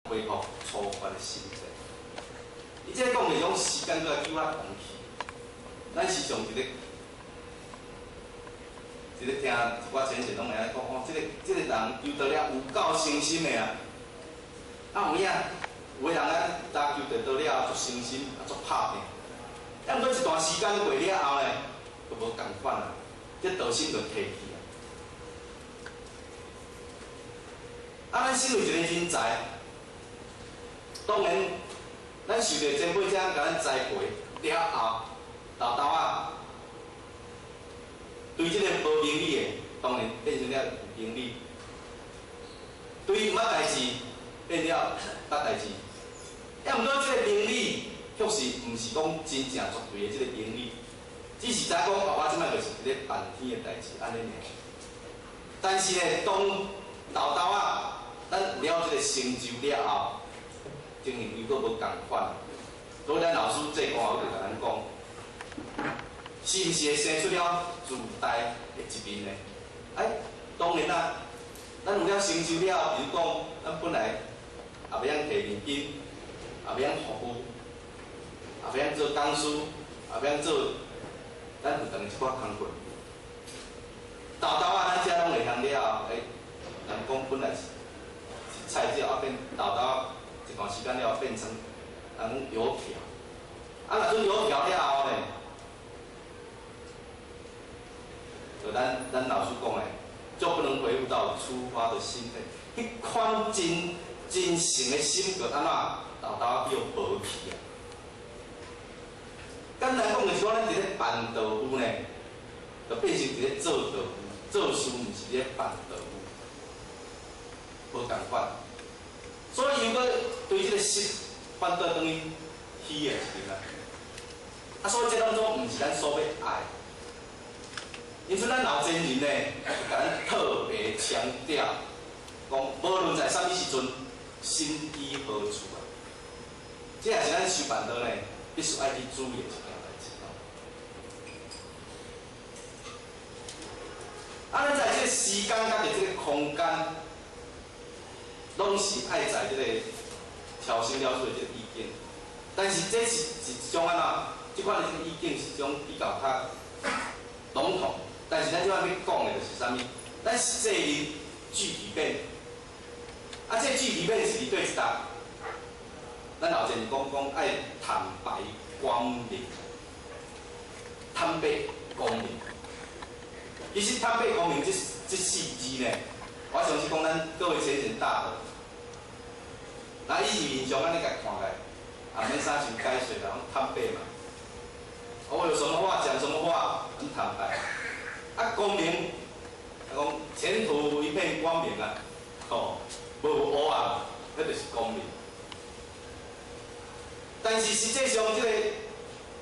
恢復初發的心智。伊這講的種時間閣來叫我同去。咱時常一个聽一寡前賢攏會按呢講，哦，這個人求道了有夠誠心的啊！啊有影，有的人啊，打求得道了足誠心，啊足拍拚。啊，毋過一段時間過了後呢，就無仝款啊，這道心就退去啊。啊，咱身為一個人才，當然，咱受著前輩這樣共咱栽培了後，沓沓仔，對這個無明理的，當然變成了有明理；對毋捌代誌，變了捌代誌。啊，毋過這個明理，卻是毋是講真正絕對的這個明理，只是知影講，哦，我這擺就是佇咧辦天的代誌，按呢爾。但是呢，當沓沓仔，咱有了這個成就了後，情形又閣無仝款。所以咱老師這段就共咱講，是毋是會生出了自大的一面呢？哎，當然啦，咱有了成就了，比如講，咱本來也袂曉提現金，也袂曉服務，也袂曉做講師，也袂曉做，咱有當一寡工課。沓沓仔，咱遮攏會曉了，哎，人講本來是菜鳥，啊變沓沓一段時間了變成人講油條，啊若陣油條了後呢，就咱老師講的，就不能恢復到初發的心態，彼款真真誠的心，就按怎沓沓叫無去啊。簡單講就是講，咱佇咧辦道夫呢，就變成佇咧做道夫，做事毋是佇咧辦道夫，無仝款。所以又閣對這個失反倒轉去虛的一面啊。啊，所以這當中毋是咱所欲愛。因此，咱老前人呢，就共咱特別強調，講無論在啥物時陣，心居何處啊？這也是咱修辦道呢，必須愛去注意的一件代誌吼。啊，咱在這個時間佮佇這個空間，攏是愛在這個超生了事的這個意境。但是這是一種按怎？這款的這個意境是一種比較較籠統。但是咱這擺欲講的就是啥物？咱實際面具體變，啊，這個具體變是佇佗一搭？咱老前講講愛坦白光明，坦白光明。其實坦白光明這四字呢，我相信講咱各位前賢大德，那伊面上按呢共看來，也免啥想解釋啦，攏坦白嘛。我有什麼話講什麼話，很坦白。啊，光明，講前途一片光明啊，吼，無烏暗，彼就是光明。但是實際上，這個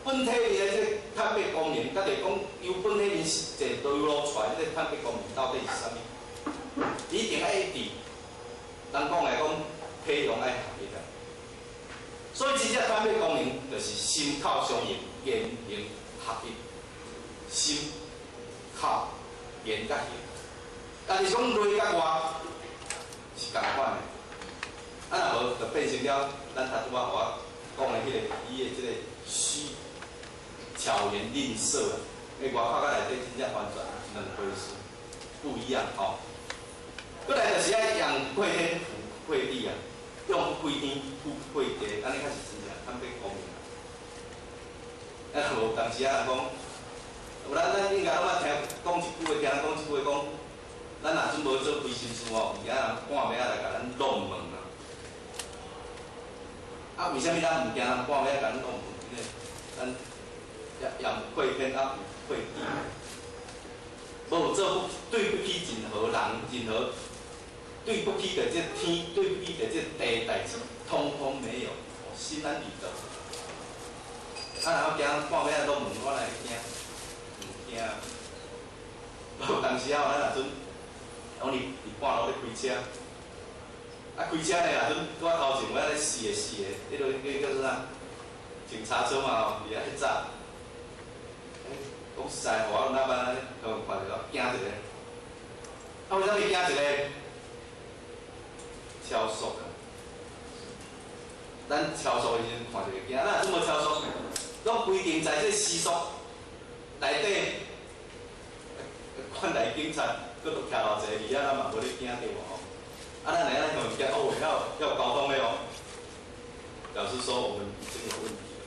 本體裡的這個坦白光明，佮著講由本體裡實際流露出來，這個坦白光明到底是啥物？一定愛一致。人講來講，體用愛合一啊。所以真正坦白光明，就是心口相應，言行合一，心、口、言佮行。但是講內佮外是仝款的，啊若無就變成了咱頭拄仔予我講的彼個伊的這個虛巧言令色啊，因為外口佮內底真正完全兩回事，不一樣吼。閣來就是愛用愧天負愧地啊，用愧天負愧地，按呢才是真正坦白光明啊。啊，無當時啊人講，有咱應該攏捌聽講一句話，聽人講一句話講，咱若陣無做虧心事吼，毋驚人半暝仔來共咱弄門啊。啊，為啥物咱毋驚人半暝仔共咱弄門？因為咱也毋愧天，啊毋愧地，無做不對不起任何人，任何對不起著這天，對不起著這地代誌，通通沒有，心安理得。啊，若我驚半暝仔弄門，我哪會驚？毋驚。無當時啊，咱若陣，講佇半路咧開車，啊開車呢，若陣拄仔頭前我咧四個四個，彼落叫叫做啥？警察車嘛吼，佇遐咧紮。講實在，我哪般按呢，予人看著我驚一下。啊，為啥物驚一下？超速啊！咱超速的時陣看著會驚，咱若陣無超速，攏規定在這時速內底，管來警察，閣都徛偌濟伫遐，咱嘛無咧驚對無吼？啊，咱來咱向驚哦，遐有交通的哦，表示說我們已經有問題了，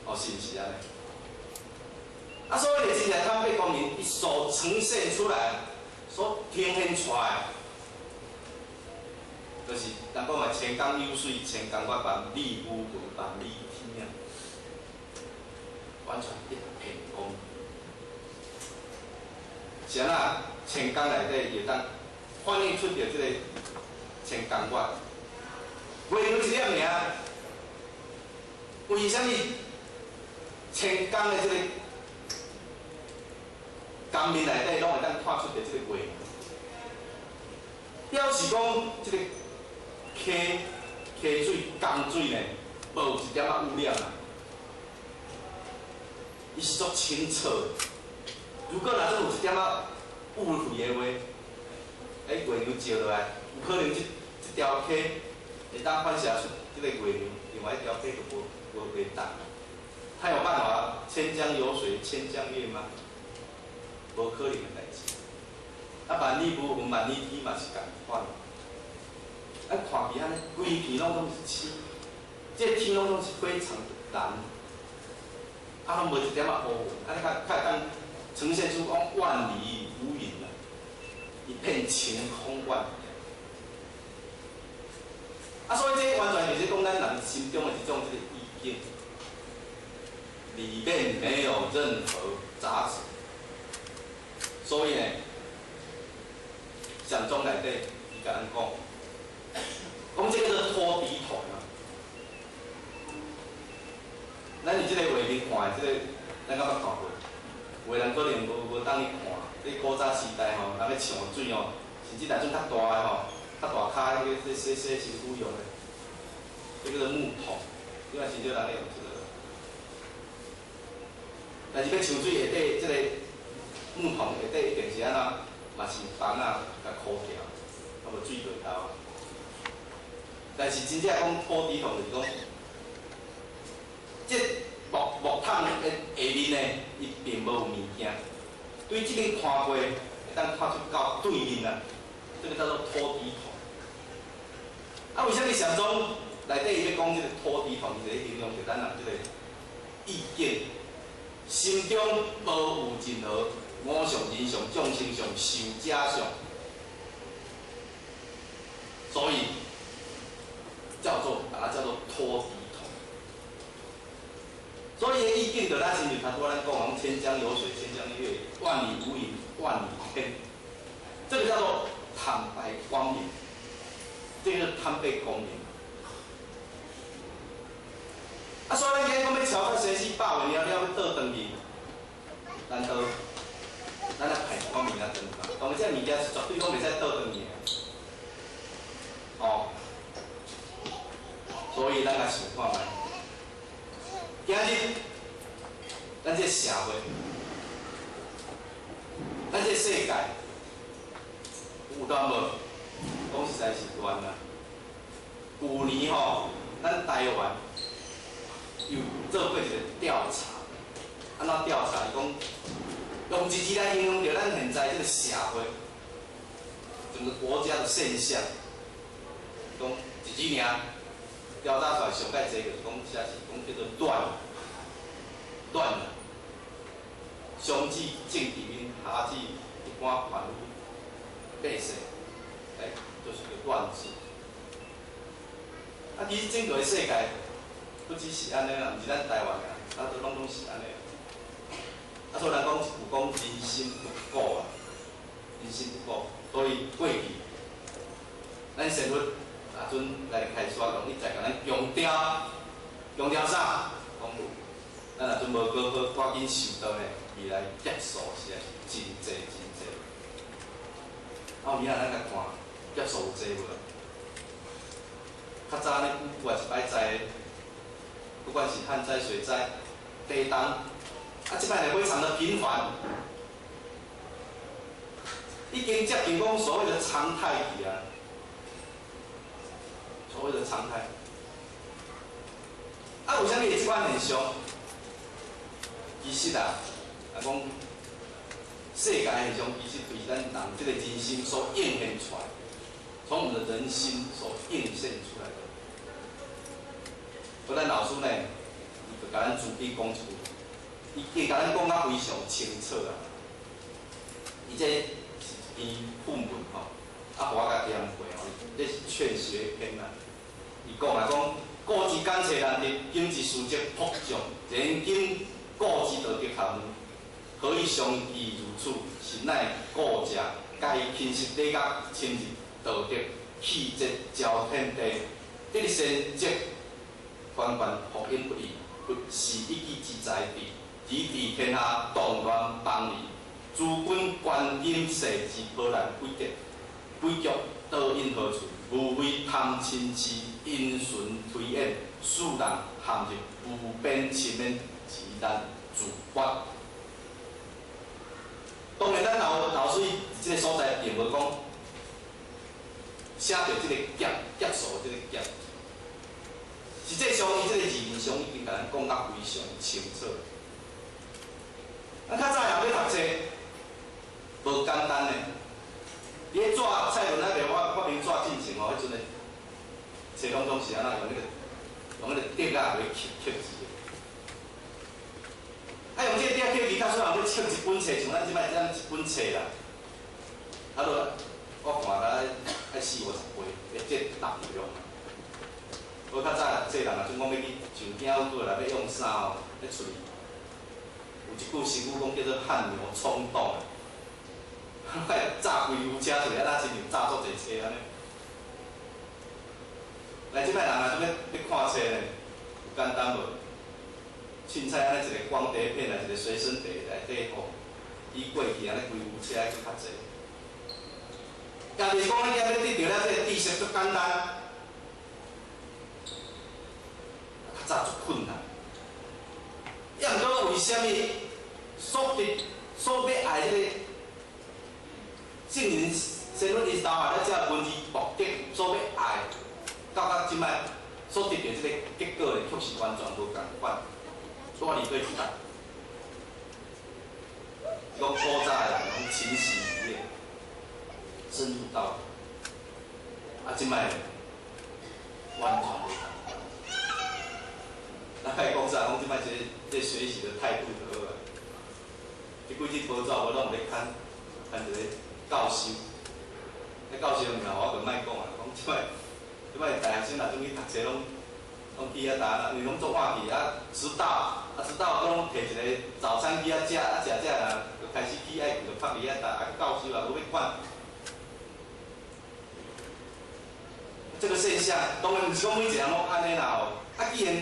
哦，是毋是按呢？啊，所以你真正坦白光明，伊所呈現出來、所呈現出來，就是人講的千江有水千江月，萬里無雲萬里天啊，完全一片光明。是按怎？千江內底會當反映出著這個千江月，月亮一粒爾，為啥物千江的這個江面內底攏會當看出著這個月亮？表示講這個溪水、江水呢，無一點仔污染啊，伊是足清澈的。如果若真有一點仔污穢的話，欸，月亮照落來，有可能這條溪會當反射出這個月亮，另外一條溪就無袂當。他有辦法千江有水千江月嗎？無可能的代誌。啊，萬里無雲萬里天嘛是仝款。啊，看起按呢，規片攏總是青，這個天攏總是非常的藍，啊，攏無一點仔烏雲，按呢較較會當呈現出講萬里無雲啊，一片晴空萬里。啊，所以這完全就是講咱人心中的一種這個意境，裡面沒有任何雜質。所以呢，禪宗內底伊共咱講，講這個叫做托底桶啊。咱佇這個畫面看的這個，咱敢捌看過？有的人可能無當去看。這古早時代吼，人咧搶水吼，甚至若陣較大的吼，較大跤，彼個洗洗身軀用的，這叫做木桶，這擺真少人咧用這個。但是欲搶水下底這個木桶下底一定是按怎？嘛是枋仔共箍牢，啊無水袂流。但是真正講土底桶就是講，這木桶的下面呢，伊並無有物件，對這邊看過，會當看出到對面啊，這個叫做土底桶。啊，為啥物禪宗內底伊欲講這個土底桶，伊就咧形容著咱人這個意境，心中無有任何我相、人相、眾生相、壽者相，所以叫做把它叫做托底桶。所以伊意境就咱親像頭拄仔咱講，千江有水千江月，萬里無雲萬里天，這個叫做坦白光明，這個坦白光明。啊，所以咱今日講欲超越生死百緣了了，欲倒轉去，難道咱來派一寡物件轉去？當然，這物件是絕對攏袂使倒轉去的。哦，所以咱來想看覓，今日咱這個社會，咱這個世界有亂無？講實在是亂啊！舊年吼，咱台灣有做過一個調查，按怎調查？伊講用一字來形容著咱現在這個社會，整個國家的現象。講一字爾，調查出來上蓋濟就是講，寫是講叫做亂，亂啊！上至政治面，下至一般凡夫百姓，欸，就是個亂字。啊，其實整個世界不只是按呢啦，毋是咱台灣啊，啊，都攏總是按呢。啊，所以人講有講人心不古啊，人心不古，所以過去咱神佛阿尊來開示講，一再共咱強調，強調啥？講咱若陣無閣好，趕緊受到呢，未來劫數實在是真濟真濟。啊，有影咱共看劫數有濟無？較早呢，久久也一擺災，不管是旱災、水災、地動，啊，這擺呢非常的頻繁，已經接近講所謂的常態去啊。所謂的常態，啊，為啥物會這款現象？其實啊，啊講世界現象，其實對咱人這個人心所映現出來，從我們的人心所映現出來的。所以咱老師呢，伊就共咱自己講一句，伊伊共咱講甲非常清楚啊。伊這是一篇訓文吼，啊，予我共念過吼，這是勸學篇啊。伊講啊講，古之簡冊難得，今之書籍朴癘，然今古之道德學問，何以相異如此？實乃古者皆勤習禮樂，深入道德，氣節昭天地，得先則凡凡福音不異，不是一己之才智，而治天下動亂邦夷，諸君觀今世之波瀾詭譎，詭譎導因何處？無非貪嗔癡，因循推演，使人陷入無邊深淵之難自拔。當然，咱老老師這個所在並無講寫著這個劫劫數這個劫，實際上伊這個字面上已經共咱講甲非常清楚。咱較早人欲讀冊，無簡單的。伊咧紙蔡倫還袂發發明紙進前吼，彼陣的冊攏總是按怎用那個竹仔來刻刻字的。啊，用這個竹仔刻字，假使人欲刻一本冊，像咱這擺這樣一本冊啦，啊，落我看來愛四五十倍，這重量。無較早細人啊，準講欲去上囝過來欲用啥吼，咧出去，有一句俗語講叫做汗牛充棟。愛載規牛車出來，啊，若親像載足濟冊按呢。來，這擺人啊，欲欲看冊呢，有簡單無？凊彩按呢一個光碟片啊，一個隨身碟內底吼，比過去按呢規牛車閣較濟。也袂講你今欲得著了這個知識足簡單，較早足困難。抑毋過為啥物所得所欲愛這個聖人先阮𪜶兜下咧，這個文字目的所欲愛，到這擺所得著這個結果咧，卻是完全無仝款。蹛佇佗一搭？講古早的人攏勤習禮樂，深入道德，啊，這擺完全無仝款。咱愛講啥？講這擺這個這學習的態度就好啊。這幾支報紙無攏有咧刊刊一個教授，那教授物件我就莫講啊，講這擺這擺大學生若準去讀冊，攏攏去遐搭，因為攏做晚去啊，遲到，啊遲到，閣攏提一個早餐去遐食，啊食食啊，就開始起愛就拍佇遐搭，啊教授也無欲管。這個現象當然毋是講每一個人攏按呢啦吼，啊既然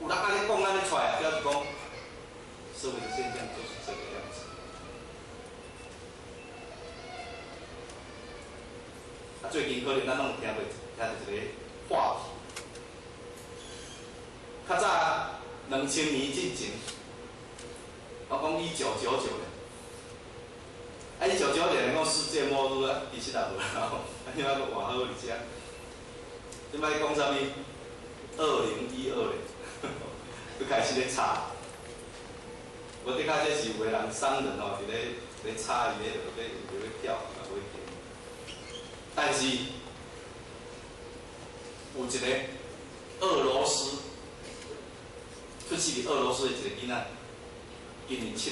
有人按呢講按呢出來，表示講社會的現象就是這個樣子。啊，最近可能咱攏有聽過聽著一個話題，較早2000年進前，我講1999年，啊1999年講世界末日啊，其實也無啦吼，啊這擺閣換好佇遮，這擺講啥物？2012年，閣開始咧吵，無的確這是有的人商人吼，佇咧佇咧吵伊咧，就欲就欲跳，也無一定。但是有一個俄羅斯，出世佇俄羅斯的一個囡仔，今年7歲，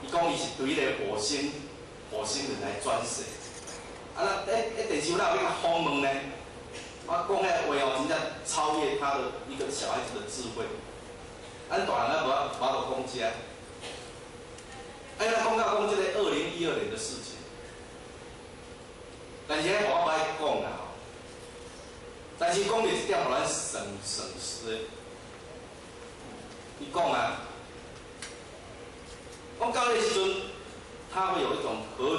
伊講伊是對彼個火星火星人來轉世。啊，那欸欸電視哪有欲共訪問呢？我講彼個話哦，真正超越他的一個小孩子的智慧。咱大人猶無法度講這。哎，咱講到講這個2012年的事情，但是彼我無愛講啦吼。但是講著一點，予咱省省思的。伊講啊，講到彼時陣，他會有一種核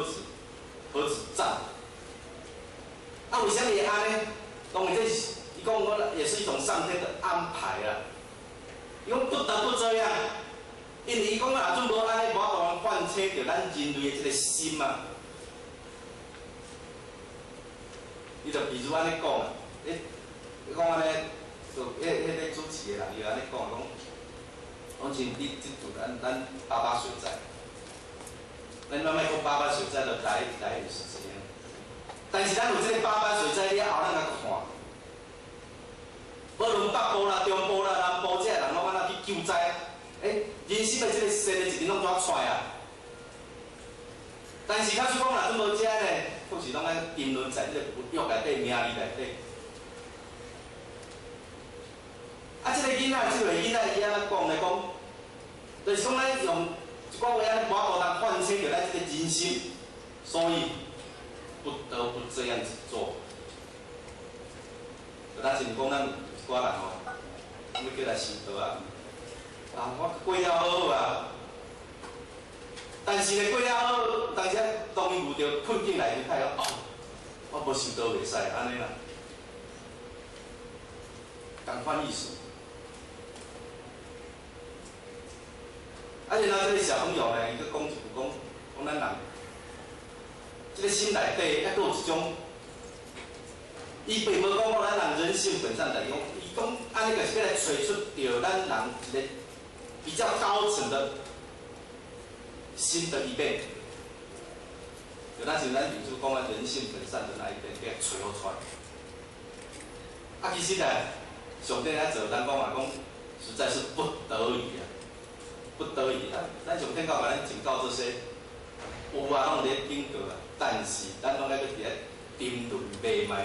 子戰。啊，為啥物會按呢？當然這是伊講講也是一種上天的安排啦。伊講不得不這樣，因為伊講若準無按呢，無法度喚醒著咱人類的這個心啊。伊就比如按呢講啊，你講按呢，就彼个主持的人伊按呢講講，講像你這陣咱八八水災，咱慢慢講八八水災就來來是怎樣？但是咱有這个八八水災了後，咱來看，無論北部啦、中部啦、南部，這个人攏按怎去救災？人心的這个善的一面攏怎出來啊？但是假使講若陣無遮呢，確實攏愛沉淪在這个物欲內底、名利內底。啊，這个囡仔，這个囡仔伊按怎講呢？講，就是講咱用一寡話按呢，無法度通看清著咱這個人心，所以不得不這樣子做。就咱像講咱有一寡人吼，欲叫來修道啊，啊，我過了好好啊，但是呢，過了好，當時當伊遇著困境來，伊就講哦，我無修道袂使按呢啦，仝款意思。啊，然後這个小朋友呢，伊閣講一句講，講咱人，這个心內底猶閣有一種，伊並無講講咱人人性本善，但是講，伊講按呢就是欲來揣出著咱人一个比較高層的心的一面。就咱像咱比如講咱人性本善的那一面，欲揣予出來。啊，其實呢，上帝來做，咱講嘛講，實在是不得已啊。不得已，咱上天教共咱警告這些，有啊，攏佇咧警告啊，但是咱攏愛閣佇咧沉淪迷覓啊。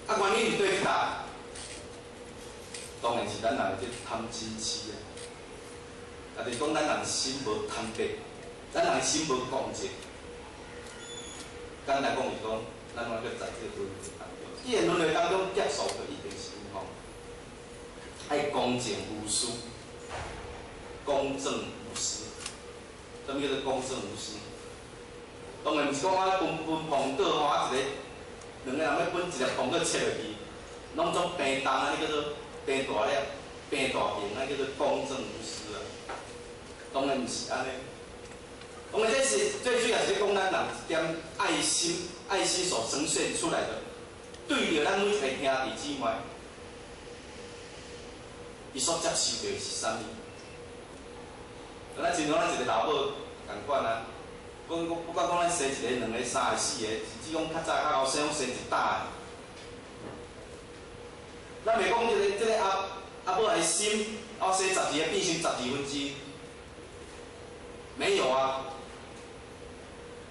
啊，原因佇佗佗？當然是咱人的這貪嗔痴啊。啊，就是講咱人心無貪白，咱人心無公正。簡單講是講，咱攏愛閣在這個輪迴當中，既然輪迴當中接受的一定是吼，愛公正無私。公正無私，啥物叫做公正無私？當然毋是講我分分蘋果吼，啊一個兩個人欲分一粒蘋果切落去，攏總平重，按呢叫做平大粒、平大型，按呢叫做公正無私啊。當然毋是按呢。當然這是最主要是講咱人一點愛心，愛心所呈現出來的，對著咱每一個兄弟姊妹，伊所接受著的是啥物？咱親像咱一個老母仝款啊，講講不管講咱生一個、兩個、三個、四個，甚至講較早較後生，攏生一搭的。咱袂講這個阿阿母的心，哦生12個變成1/12，沒有啊。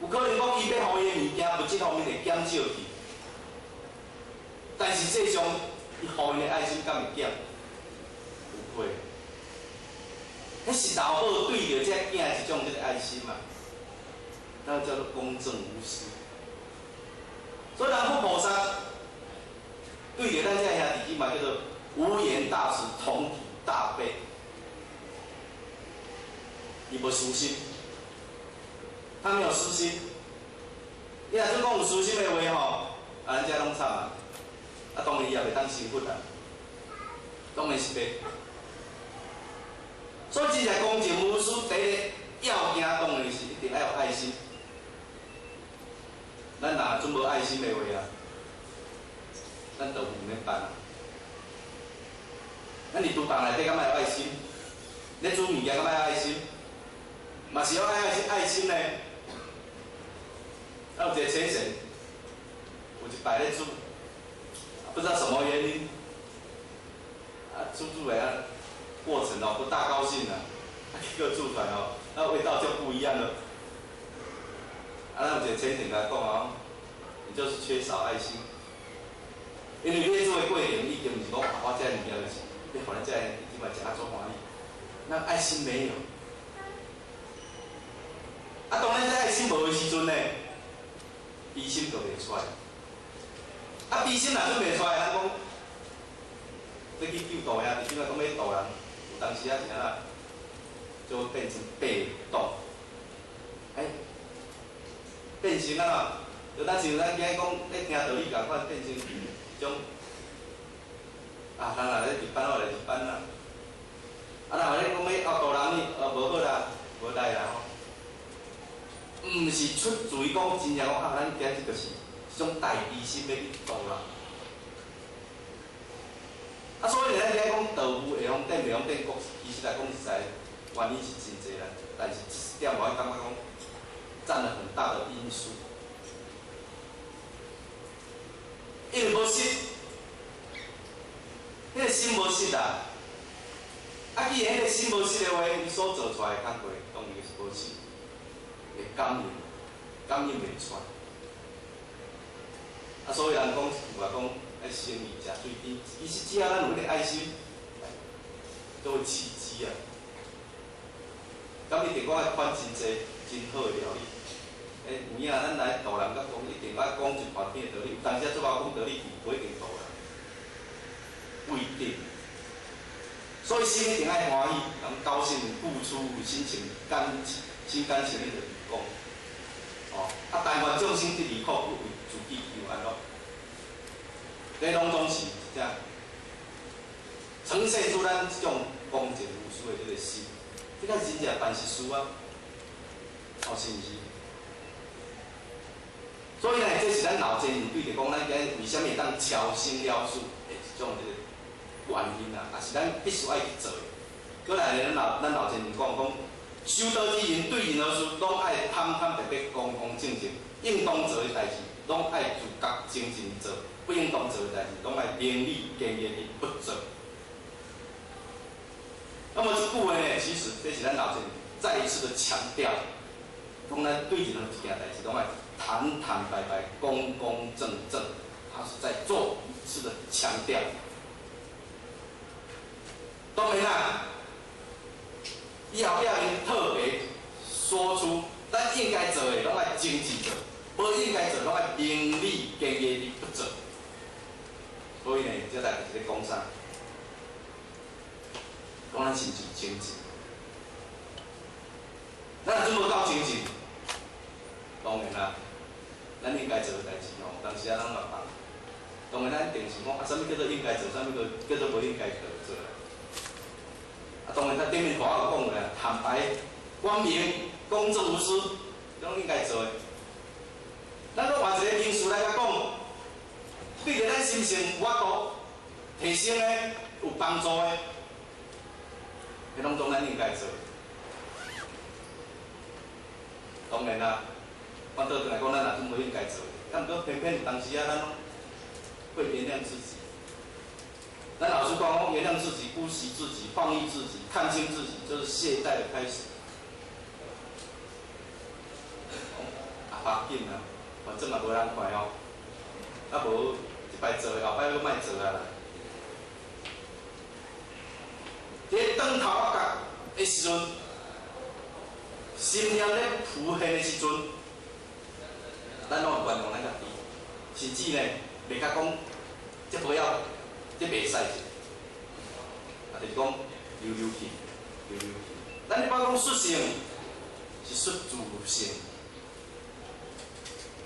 有可能講伊欲予伊的物件物質方面會減少去，但是實際上伊予𪜶的愛心敢會減？有會。彼是老母對著這囝的一種這個愛心嘛，那叫做公正無私。所以南無菩薩對著咱這兄弟姊妹叫做無緣大慈，同體大悲。伊無私心，他沒有私心。你若準講有私心的話吼，啊，咱這攏慘啊！啊，當然伊也袂當成佛啊，當然是袂。所以，真正公正無私，第一個要件當然是一定愛有愛心。咱若準無愛心的話啊，咱就毋免辦啊。咱佇廚房內底敢愛有愛心？咧煮物件敢愛愛心？嘛是要愛愛心愛心呢。啊，有一個淺顯，有一擺咧煮，不知道什麼原因，啊，煮煮的啊。過程哦，不大高興啊，結果煮出來哦，那味道就不一樣了。啊，咱有一個淺顯共講哦，你就是缺少愛心，因為你咧煮的過程已經毋是講我這个物件就是，欲予咱這个弟姊妹食啊足歡喜，那愛心沒有。啊，當咱這愛心無的時陣呢，悲心就袂出來。啊，悲心若準袂出來，咱講欲去救度兄弟姊妹，講欲度人。有當時啊是按怎，就會變成被動。欸，變成按怎？就咱像咱今日講咧聽道理仝款，變成一種啊，人若咧值班，我來值班啦。啊，若咧講欲度人呢，哦，無好啦，無來啦吼。毋是出自於講真正講啊，咱今日就是一種大悲心欲去度人。啊，所以咱遮講道有下方頂、下方頂，國其實來講實在原因是真濟啦，但是這一點我感覺講佔了很大的因素。因為無實，彼個心無實啦。啊，既然彼個心無實的話，伊所做出來的工課當然是無實，會感應，感應袂出來。啊，所以人講有話講愛誠意食水甜，其實只要咱有彼個愛心，都會刺激啊。咁一定講愛款真濟真好的料理。欸，有影咱來度人甲講，一定愛講一大片的道理，有當時啊，做我講道理，無一定度人，不一定。所以心一定愛歡喜，人高興付出，心情甘心甘情願就講。哦，啊，但願眾生得離苦，不為自己求安樂。這攏總是這樣，呈現出咱這種公正無私的這個心，這個真正辦實事啊！哦，是毋是？所以呢，這是咱老前人對著講，咱今日為啥物會當超生了事的一種這個原因啊，也是咱必須愛去做的。閣來呢，咱老前人講講，修道之人對任何事攏愛坦坦白白、公公正正，應當做的代誌，攏愛自覺精進做；不應當做的代誌，攏愛明理堅毅地不做。那麼這句話呢，其實這是咱老前人再一次的強調，講咱對任何一件代誌，攏愛坦坦白白、公公正正，他是在做一次的強調。當然啦，伊後壁𪜶特別說出，咱應該做的，攏愛精進做；無應該做，攏愛明理堅毅地不做。所以呢，這代是咧講啥？講咱是毋是精進？咱若準無夠精進，當然啦，咱應該做的代誌吼，當時啊，咱嘛放。當然，咱一定是講啊，啥物叫做應該做，啥物叫做無應該做啦。啊，當然，他頂面話有講啦，坦白、光明、公正無私，攏應該做的。咱閣換一個名詞來共講，對著咱心性有法度提升的、有幫助的，彼攏總咱應該做。當然啦，反倒轉來講，咱若真無應該做，啊，毋過偏偏有當時啊，咱攏會原諒自己。咱老師講，原諒自己、姑息自己、放逸自己、看清自己，就是懈怠的開始。啊，無要緊啊，反正嘛無人看哦。啊無，這擺做的，後擺閣莫做啊啦。佇轉頭仔角的時陣，心念咧浮現的時陣，咱攏會原諒咱家己，甚至呢，袂甲講，這無要，這袂使，啊，就是講溜溜去，溜溜去。咱一般講失性是失自性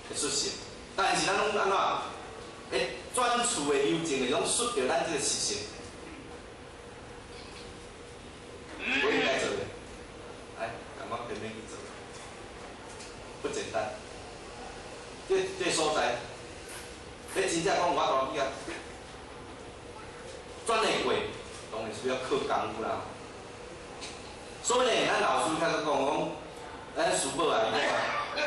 的失性，但是咱攏按怎？會轉處的流程，會攏失著咱這個習性。無應該做的，來，共我偏偏去做，不簡單。這所在，你真正講有法度去啊，轉會過，當然需要靠功夫啦。所以呢，咱老師較閣講講，咱師母啊，伊講啊，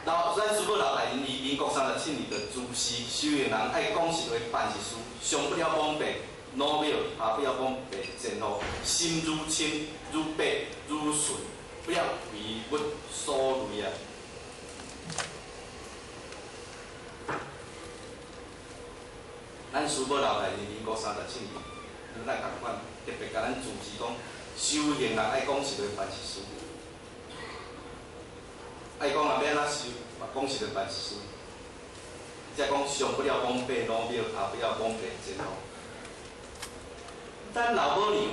老咱師母老大人伊民國37年的主持修行人愛講實話辦實事，上不了方便，努力也不要方便前路，心愈清愈白愈順，不要為物所累啊。咱師母老大人民國37年，咱來共款，特別共咱主持講，修行人愛講實話辦實事，愛講若欲按怎修，嘛講實話辦實事。才講上不了方便，努力也不要方便前路。咱老母娘，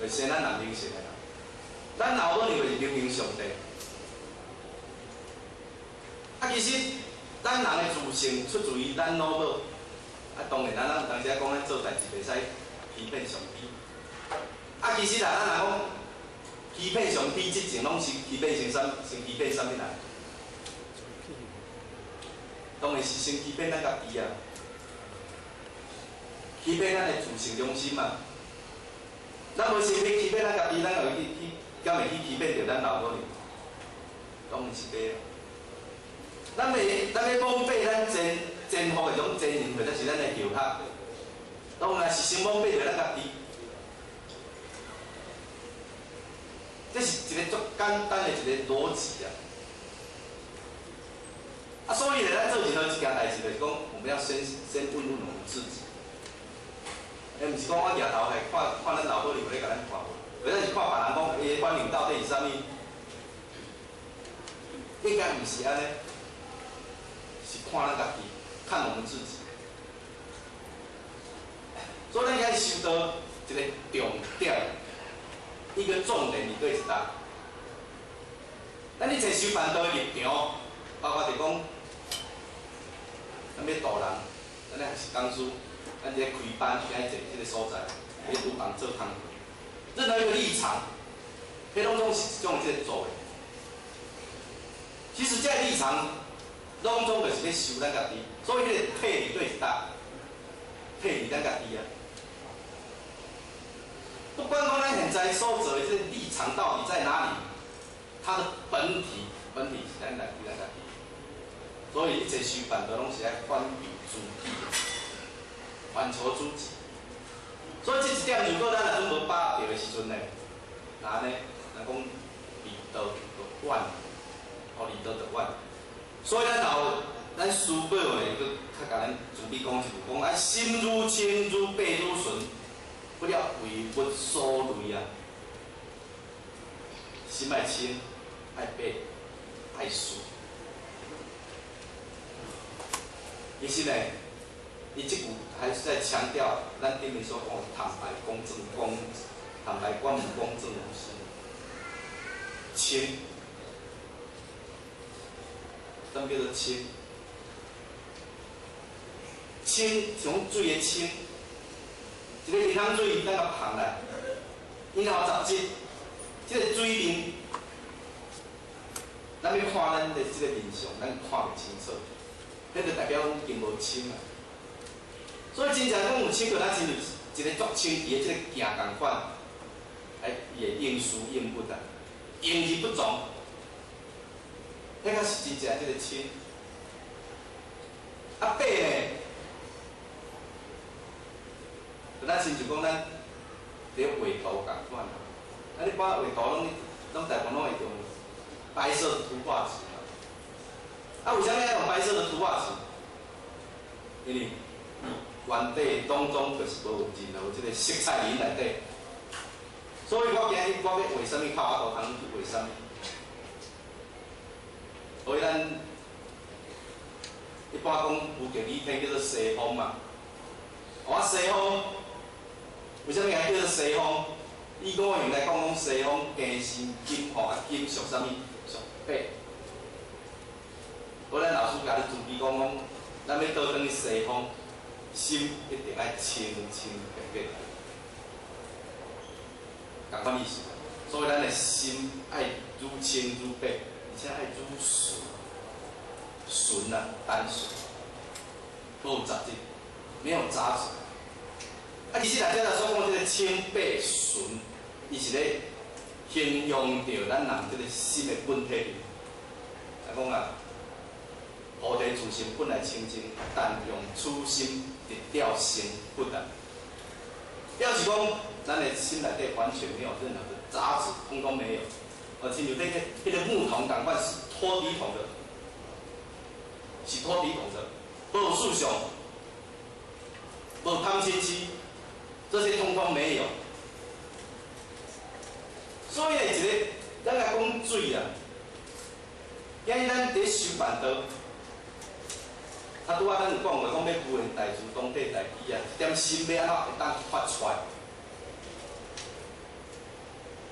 就生咱人靈性的啦。咱老母娘就是靈魂上帝。啊，其實咱人的自性出自於咱老母。啊，當然咱有當時講咱做代誌袂使欺騙上帝。啊，其實啦，咱若講欺騙上帝之前，攏是欺騙先啥？先欺騙啥物人？當當然是先欺騙咱家己啊，欺騙咱的自信良心啊。咱無先去欺騙咱家己，咱會去，敢會去欺騙著咱老母呢？當然是對。咱欲罔背咱前夫的種前人，或者是咱的後學，當然是先罔背著咱家己。這是一個足簡單的一個邏輯啊！啊，所以咧，咱做任何一件代誌，就是講，我們要先問問我們自己。欸，毋是講我舉頭來看看咱老母有咧共咱看無，或者是看別人講伊的反應到底是啥物？應該毋是按呢，是看咱家己，看我們自己。所以咱愛修道一個重點，一個重點佇佗一搭。咱一切修辦道的立場，包括就講，咱欲度人，咱咧學習講師，咱佇咧開班，今日坐這個所在，佇廚房做工課，任何一個立場，彼攏總是一種這個做的。其實這個立場，攏總就是咧修咱家己，所以彼個體佇佗一搭，體佇咱家己啊。不管講咱現在所做的這個立場到底在哪裡，它的本體，本體是咱來咱家己。所以一切修辦都攏是愛反求諸己，反求諸己。所以這一點，如果咱若準無把握著的時陣呢，那按呢，咱講離道就遠，哦，離道就遠。所以咱後，咱師母呢，閣較共咱慈悲講一句，講啊，心愈清愈白愈純，不了為物所累啊。心愛清，愛白，愛純。其實呢，伊這句還是在強調咱頂面所講的坦白公正公，坦白光明公正無私，清，什麼叫做清？清像水的清，一个池塘水，咱共捧來，伊若有雜質，這个水面，咱欲看咱的這个面相，咱看袂清楚，彼就代表已經無清啊。所以真正講有清，就咱親像一個足清氣的這个鏡仝款，哎，伊會應事應物啊，應而不撞，彼才是真正這个清。啊，白呢？就咱親像講咱佇咧畫圖仝款啊，啊，你看畫圖攏大部分攏會用白色的圖畫紙嘛。啊，為啥物愛用白色的圖畫紙？因為原底當中就是無任何這個色彩佇內底，所以我今日我欲畫啥物，較有法度通去畫啥物。所以咱一般講有極語天叫做西方嘛。哦，西方為啥物還叫做西方？以五行來講，講西方金生金吼，啊金屬啥物？屬白。所以咱老師共你慈悲講講，咱欲倒轉去西方，心一定愛清清白白，仝款意思。所以咱的心愛愈清愈白，而且愛愈純，純啊，單純，無雜質，沒有雜質。啊，其實來這所講這個清白純，伊是咧形容著咱人這個心的本體。來講啊，菩提自性本來清淨，但用此心直了成佛啊。表示講，咱的心內底完全沒有任何的雜質，通通沒有。哦，親像彼個木桶仝款是脫底桶的，是脫底桶的，無思想，無貪嗔癡，這些通通沒有。所以一個，咱來講水啊，今日咱佇修辦道，啊，拄仔咱有講過，講欲無限大慈當體大悲啊，這點心欲按怎會當發出來？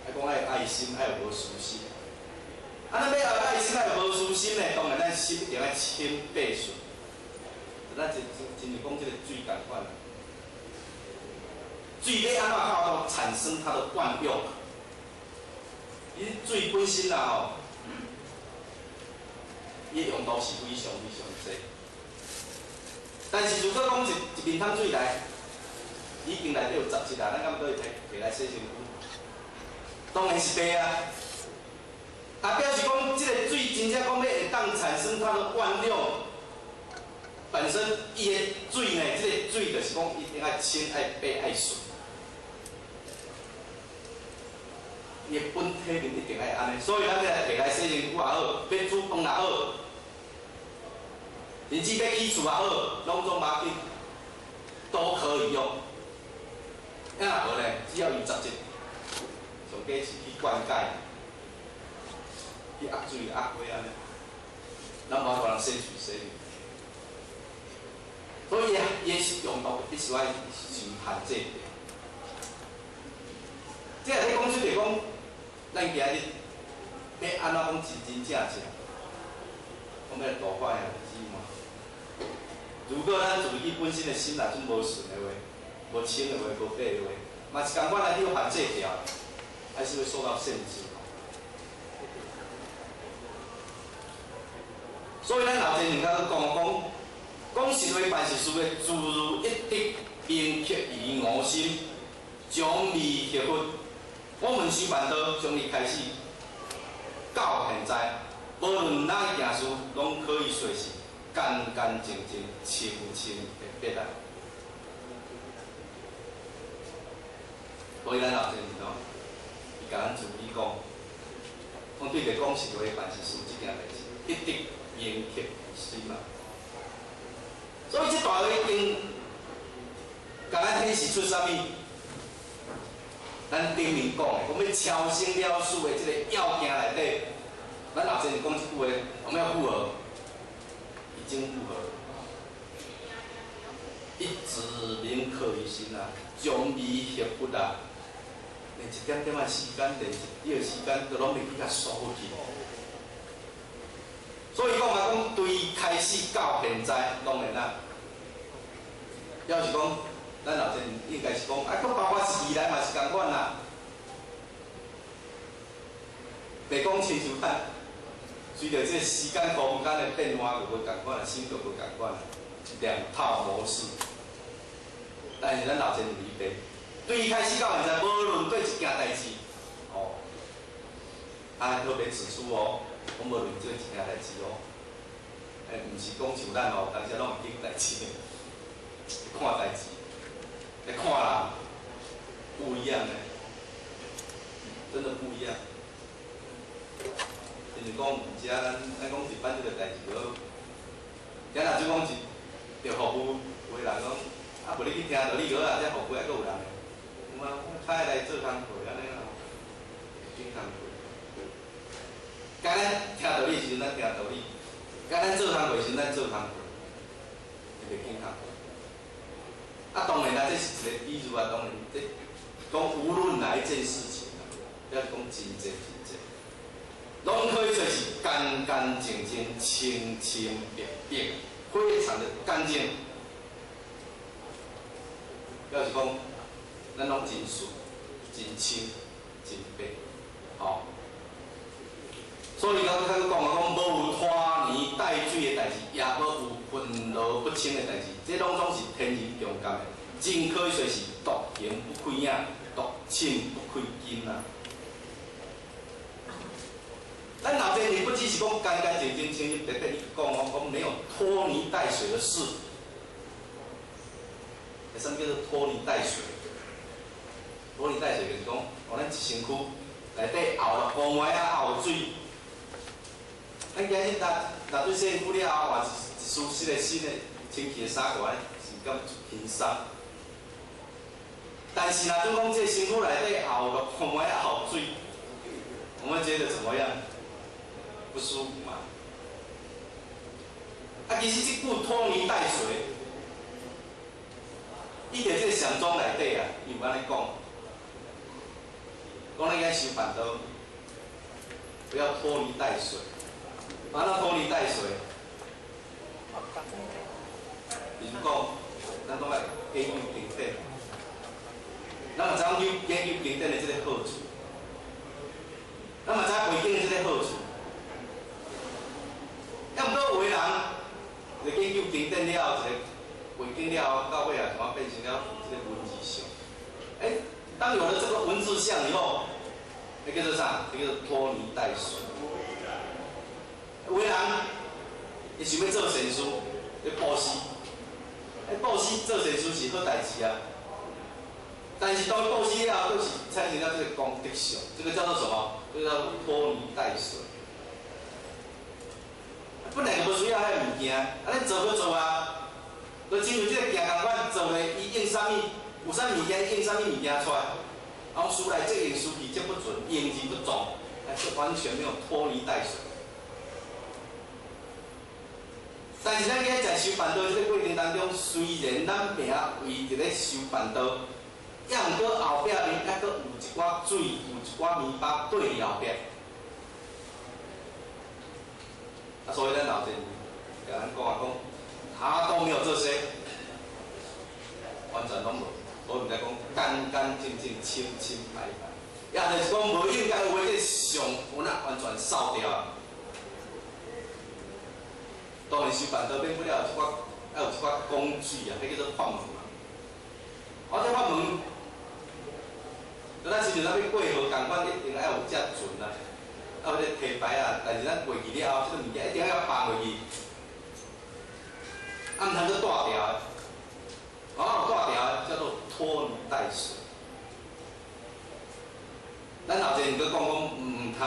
愛講愛愛心，愛有無私心。啊，咱欲有愛心，愛有無私心呢？當然，咱心一定愛清白純。咱真真像講這個水仝款啊，水欲按怎較產生它的慣用？伊水本身啦吼，伊用途是非常非常濟。但是如果講一一面桶水來，已經內底有雜質啦，咱敢閣會提來洗身軀？當然是袂啊！啊，表示講這个水真正講欲會當產生它的萬用，本身伊的水呢，這个水就是講一定愛清、愛白、愛順。伊的本體面一定愛按呢，所以咱欲來提來洗身軀也好，欲煮飯也好，甚至欲起厝也好，攏總無要緊，都可以用。啊，若無呢，只要有雜質，上加是去灌溉，去壓水、壓花按呢，咱無法度人洗喙洗面。所以伊的用途必須愛受限制。這個咧講出來講，咱今日欲按怎講真真正正，講欲來度化兄弟姊妹。如果咱自己本身的心若陣無順的話，無清的話，無白的話，嘛是仝款來有限制條，還是會受到限制。所以咱老前人家閣講講，講實話辦實事的，自如一直銘刻於吾心，將未學佛。我們修辦道從一開始到現在，無論哪一件事，攏可以說是乾乾淨淨、清清白白啊。所以咱老前人哦，伊共咱自己講，講對著講實話辦實事這件代誌，一直銘刻於心啊。所以這段話已經共咱顯示出啥物？咱頂面講的，講欲超生了事的這個要件內底，咱老前人講這句話，有沒有符合？已經符合。一直銘刻於心啊，將未學佛啊，連一點點仔時間，連一點時間都攏袂去共疏忽去。所以講啊，講對開始到現在，當然啦，表示講，咱老前應該是講，啊，閣包括是未來嘛是仝款啦。袂講親像咱，隨著這個時間空間的變化，就無仝款啦，心就無仝款啦，兩套模式。但是咱老前有預備，對開始到現在，無論對一件代誌，哦，啊，特別指出哦，講無論做一件代誌哦，毋是講像咱哦，當時攏會記代誌，看代誌。來看人，不一樣呢，真的不一樣。就是講，毋止咱咱講一般這個代誌好，今若就講一著服務，有的人講，啊，無你去聽道理好啊，這服務還閣有人的，有啊，我較愛來做工課按呢啦，緊工課。該咱聽道理的時陣，咱聽道理；該咱做工課的時陣，咱做工課，會袂緊工課。啊，當然啦，這是一個比喻啊。當然，這講無論哪一件事情啊，抑是講真濟真濟，攏可以說是乾乾淨淨、清清白白，非常的乾淨。表示講，咱攏真順、真清、真白，吼。所以咱較閣講啊，講無有拖泥帶水的代誌，也無有混濁不清的代誌，這攏總是天人共感的，真可以說是獨行不虧影，獨寢不虧金啊！咱老前人不只是講乾乾淨淨、清清白白，伊講哦，講沒有拖泥帶水的事。啥物叫做拖泥帶水？拖泥帶水就是講，哦，咱一身軀內底喉落烏糜仔，也有水。咱今日若對洗身軀了後，換一束新的新的清氣的衫過來，是感覺輕鬆。但是若準講這身軀內底喉落烏糜仔，也有水，我們覺得怎麼樣？不舒服嘛。啊，其實這句拖泥帶水，伊佇這個禪宗內底啊，伊有按呢講，講咱應該修辦道，不要拖泥帶水。啊，那拖泥帶水，比如講，咱攏愛研究經典，咱嘛知影研究經典的這个好處，咱嘛知影背景的這个好處。抑毋過有的人，咧研究經典了後，一個背景了後，到尾啊，怎啊變成了這個文字像？欸，當有了這個文字像以後，那叫做啥？這叫做拖泥帶水。有的人，伊想欲做善事，咧布施，欸，布施做善事是好代誌啊。但是當伊布施了後，閣是產生了這個功德相，這個叫做什麼？這個叫做拖泥帶水。本來就無需要彼个物件，啊，恁做閣做啊，就親像這个行仝款做咧，伊用啥物？有啥物件用啥物物件出來？然後書來則用，書去則不存，用而不彰，哎，這完全沒有拖泥帶水。但是咱今日在修辦道這個過程當中，雖然咱拚為佇咧修辦道，抑毋過後壁面猶閣有一寡水，有一寡麵包綴佇後壁。啊，所以咱老前共咱講啊講，他都沒有這些，完全攏無，所以毋知講乾乾淨淨、清清白白，也就是講無應該有的這個相，有哪完全掃掉啊。當然修辦道免不了有一寡，愛有一寡工具啊，彼叫做法門嘛。啊，這法門，就咱親像咱欲過河仝款，一定愛有隻船啊，愛有這個提牌啊。但是咱過去了後，這個物件一定愛放落去，啊，毋通閣帶牢的。啊，帶牢叫做拖泥帶水。咱頭前閣講講，毋通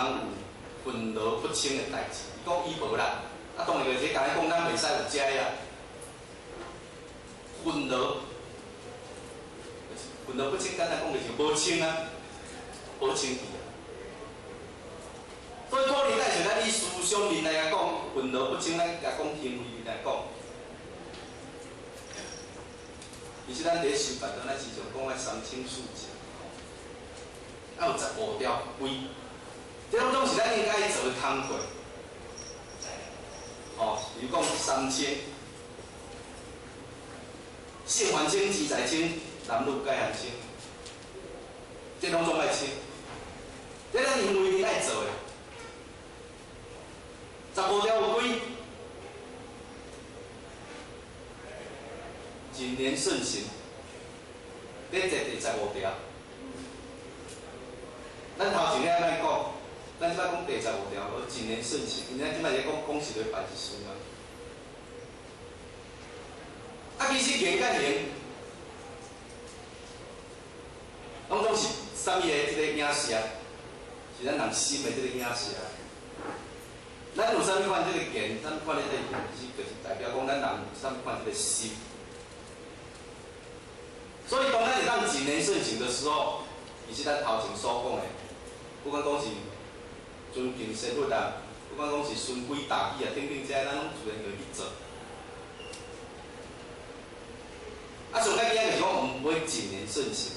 有混濁不清的代誌，伊講伊無啦。啊，當然就是共咱講，咱袂使有遮啊，混濁，混濁不清，簡單講就是無清啊，無清氣啊。所以拖泥帶水，咱以思想面來講，混濁不清，咱也講行為面來講。其實咱佇咧修辦道，咱時常講的三清四淨，愛有十五條規，這攏總是咱應該做的工課。哦，比如講三清，聖凡清、自在清、男女界限清，這攏總愛清。這咱行為面愛做的。十五條有規，謹言慎行，咧這第十五條。咱頭前咧按呢講，咱這擺講第十五條，謹言慎行，因為咱這擺咧講講實咧辦一事嘛。啊，其實言佮行，攏總是啥物的這個影射？是咱人心的這個影射。咱有啥物款這個言，啥物款的這個行，其實就是代表講咱人有啥物款這個心。所以當咱會當謹言慎行的時候，其實咱頭前所講的，不管講是尊敬師父啊，不管講是循規蹈矩啊，等等這，咱攏自然會去做。啊，上較緊就是講毋會謹言慎行。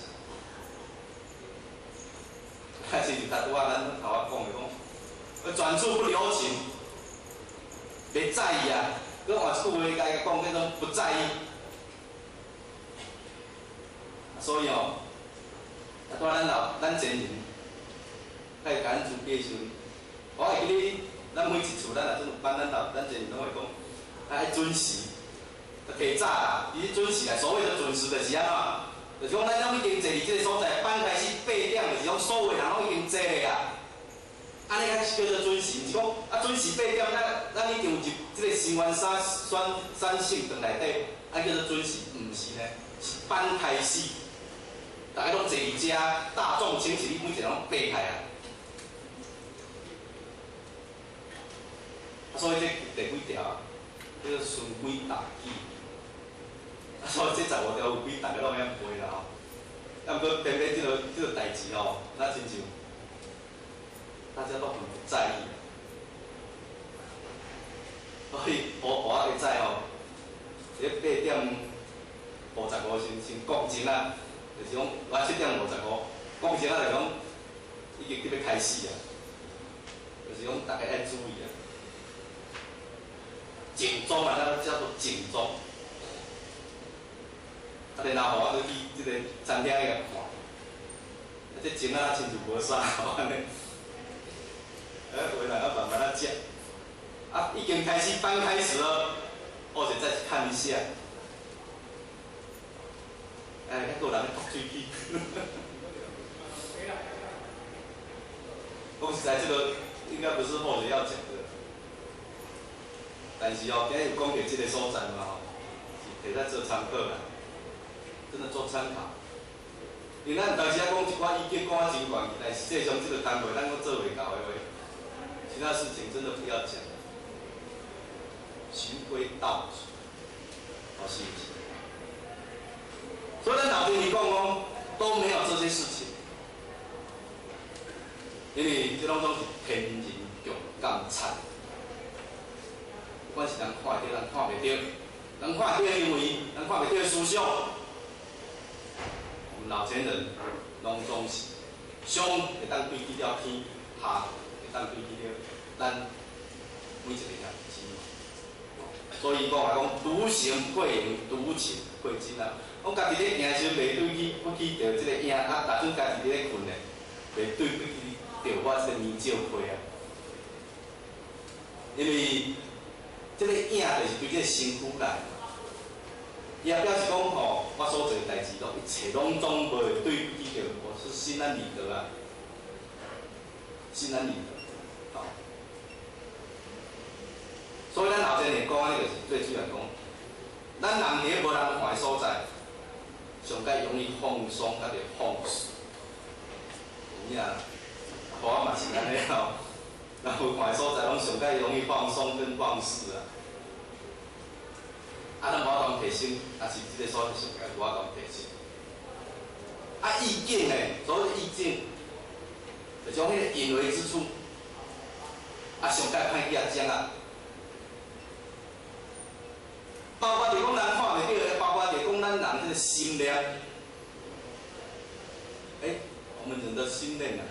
啊，親像頭拄仔咱頭仔講的講，轉處不留情，別在意啊。閣換一句話，共伊講叫做不在意。所以哦，啊，拄仔咱老咱前人，佮伊共咱自己的時陣，我會記得咱每一次咱若陣有班，咱老咱前人攏會講，愛準時，提早啦，伊準時啦。所謂的準時就是按怎？就是講咱攏已經坐佇這個所在，班開始8點，就是講所有人攏已經坐咧啊。按呢才叫做準時，毋是講啊準時八點，咱已經有入這個新元三三三聖堂內底，啊叫做準時，毋是呢，是班開始。大家攏坐佇遮，大眾請示，你每一個攏爬起來啊！啊，所以這第幾條啊？叫做循規蹈矩。啊，所以這十五條有規，大家攏會曉背啦吼。啊，毋過偏偏這個代誌吼，咱親像大家都很不在意。所以我會知吼，這8點55先講真啊。就是講，我7點55，講真啊，就是講已經欲開始啊。就是講，大家愛注意啊。靜坐嘛，咱叫做靜坐。啊，然後我閣去這個餐廳遐看，啊，這鐘仔親像無啥按呢。回來啊，慢慢仔食。啊，已經開始班開始了，我就再去看一下。哎，猶閣有人咧吐喙齒。講實在，這個應該不是後學要講的，但是哦，今日有講到這個所在嘛吼，是提來做參考啦，真的做參考。因為咱有當時仔講一寡意見講啊真懸，但實際上這個單位咱閣做袂到的話，其他事情真的不要講，循規蹈矩，哦，是毋是？所以咱老天爺講講都沒有這些事情，因為這攏總是天人共鑑察，不管是人看會著，人看袂著，人看會著行為，人看袂著思想，我們老前人攏總是上會當對起了天，下會當對起了咱每一個兄弟姊妹。所以講啊，講獨行不影，獨寢不枕啊。講家己咧行時陣，袂對起不起著這個影，啊，逐陣家己佇咧睏咧，袂對不起著我這個眠照被啊。因為這個影就是對這個身軀來，伊也表示講吼，我所做的代誌攏一切攏總袂對不起著，我是心安理得啊，心安理得，吼。所以咱老前會講安尼，就是最主要講，咱人佇咧無人看的所在，上蓋容易放鬆，佮著放肆。有影，我嘛是按呢吼，人無看的所在，攏上蓋容易放鬆跟放肆啊。啊，咱無法度提升，也是這個所在上蓋無法度提升。啊，意境呢？所謂意境，就將彼個隱微之處，啊，上蓋歹去啊講啊。包括就講人看袂著的，包括就講咱人這個心念。欸，我們人的心念啊，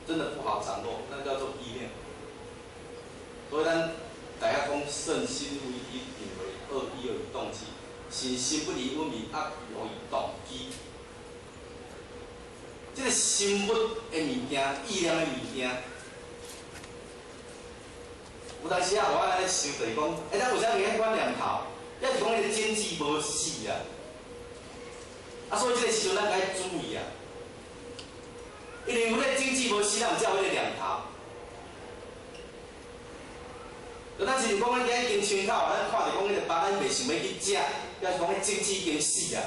真的不好掌握，那叫做意念。所以咱大家講聖心為一，定為惡意而動機，善心不離穩眠，惡意而動機。這個心物的物件，意念的物件。有當時啊，我按呢想就是講，欸，咱為啥物彼款念頭？抑是講彼個種子無死啊？啊，所以這個時陣咱該注意啊。因為有彼個種子無死，咱有才有彼個念頭。就咱是講咱今日經窗口，咱看著講彼個包，咱袂想欲去食，表示講彼種子已經死啊。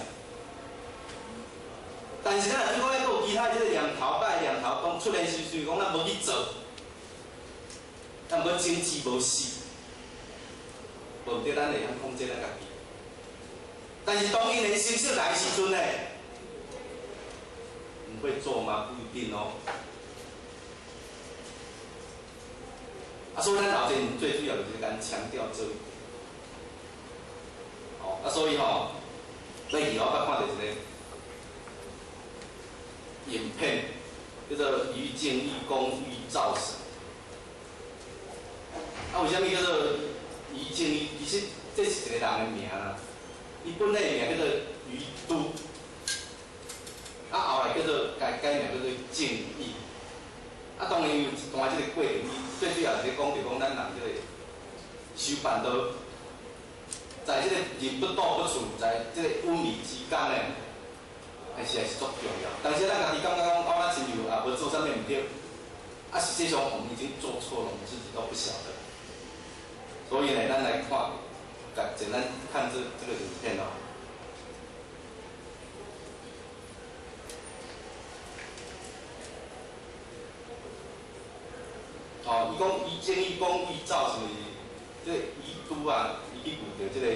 但是咱若講抑閣有其他這個念頭，擺念頭講出來時，就是講咱無去做。啊，毋過種子無死，無毋對，咱會曉控制咱家己。但是當因緣心識來的時陣呢，你會做嗎？不一定哦。啊，所以咱老前最主要就是共強調這一點。哦，啊，所以吼，最近我捌看著一個影片，叫做《於淨義公欲造神》。啊，為啥物叫做於淨義？其實這是一個人的名啦。伊本來的名叫做於都，啊，後來叫做改改名叫做淨義。啊，當然有一段這個過程，伊最主要是咧講，就講咱人這個修辦道，在這個人不道不處，在這個五迷之間呢，還是足重要。但是咱家己感覺講，哦，咱親像也無做啥物毋對，啊，實際上我們已經做錯了，我們自己都不曉得。所以呢，咱來看，簡單看這個影片哦。哦，伊講伊建議講伊造是這個伊都啊，伊去遇著這個。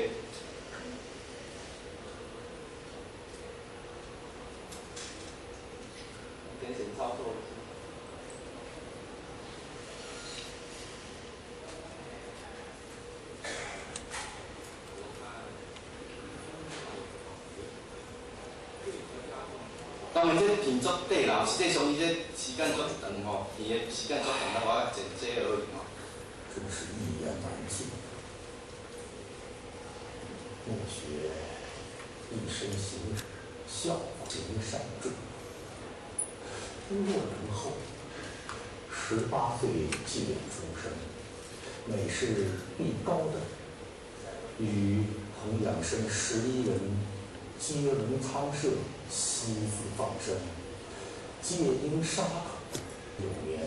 點點操作。當然，這片足短啦，實際上伊這時間足長吼，片的時間足長，但我剪這而已吼。真是一言難盡。墓穴一身行孝行善助，落成後，18歲即出生，每事必高等，與彭养生11人，皆文昌社悉自放生，戒应沙口9年，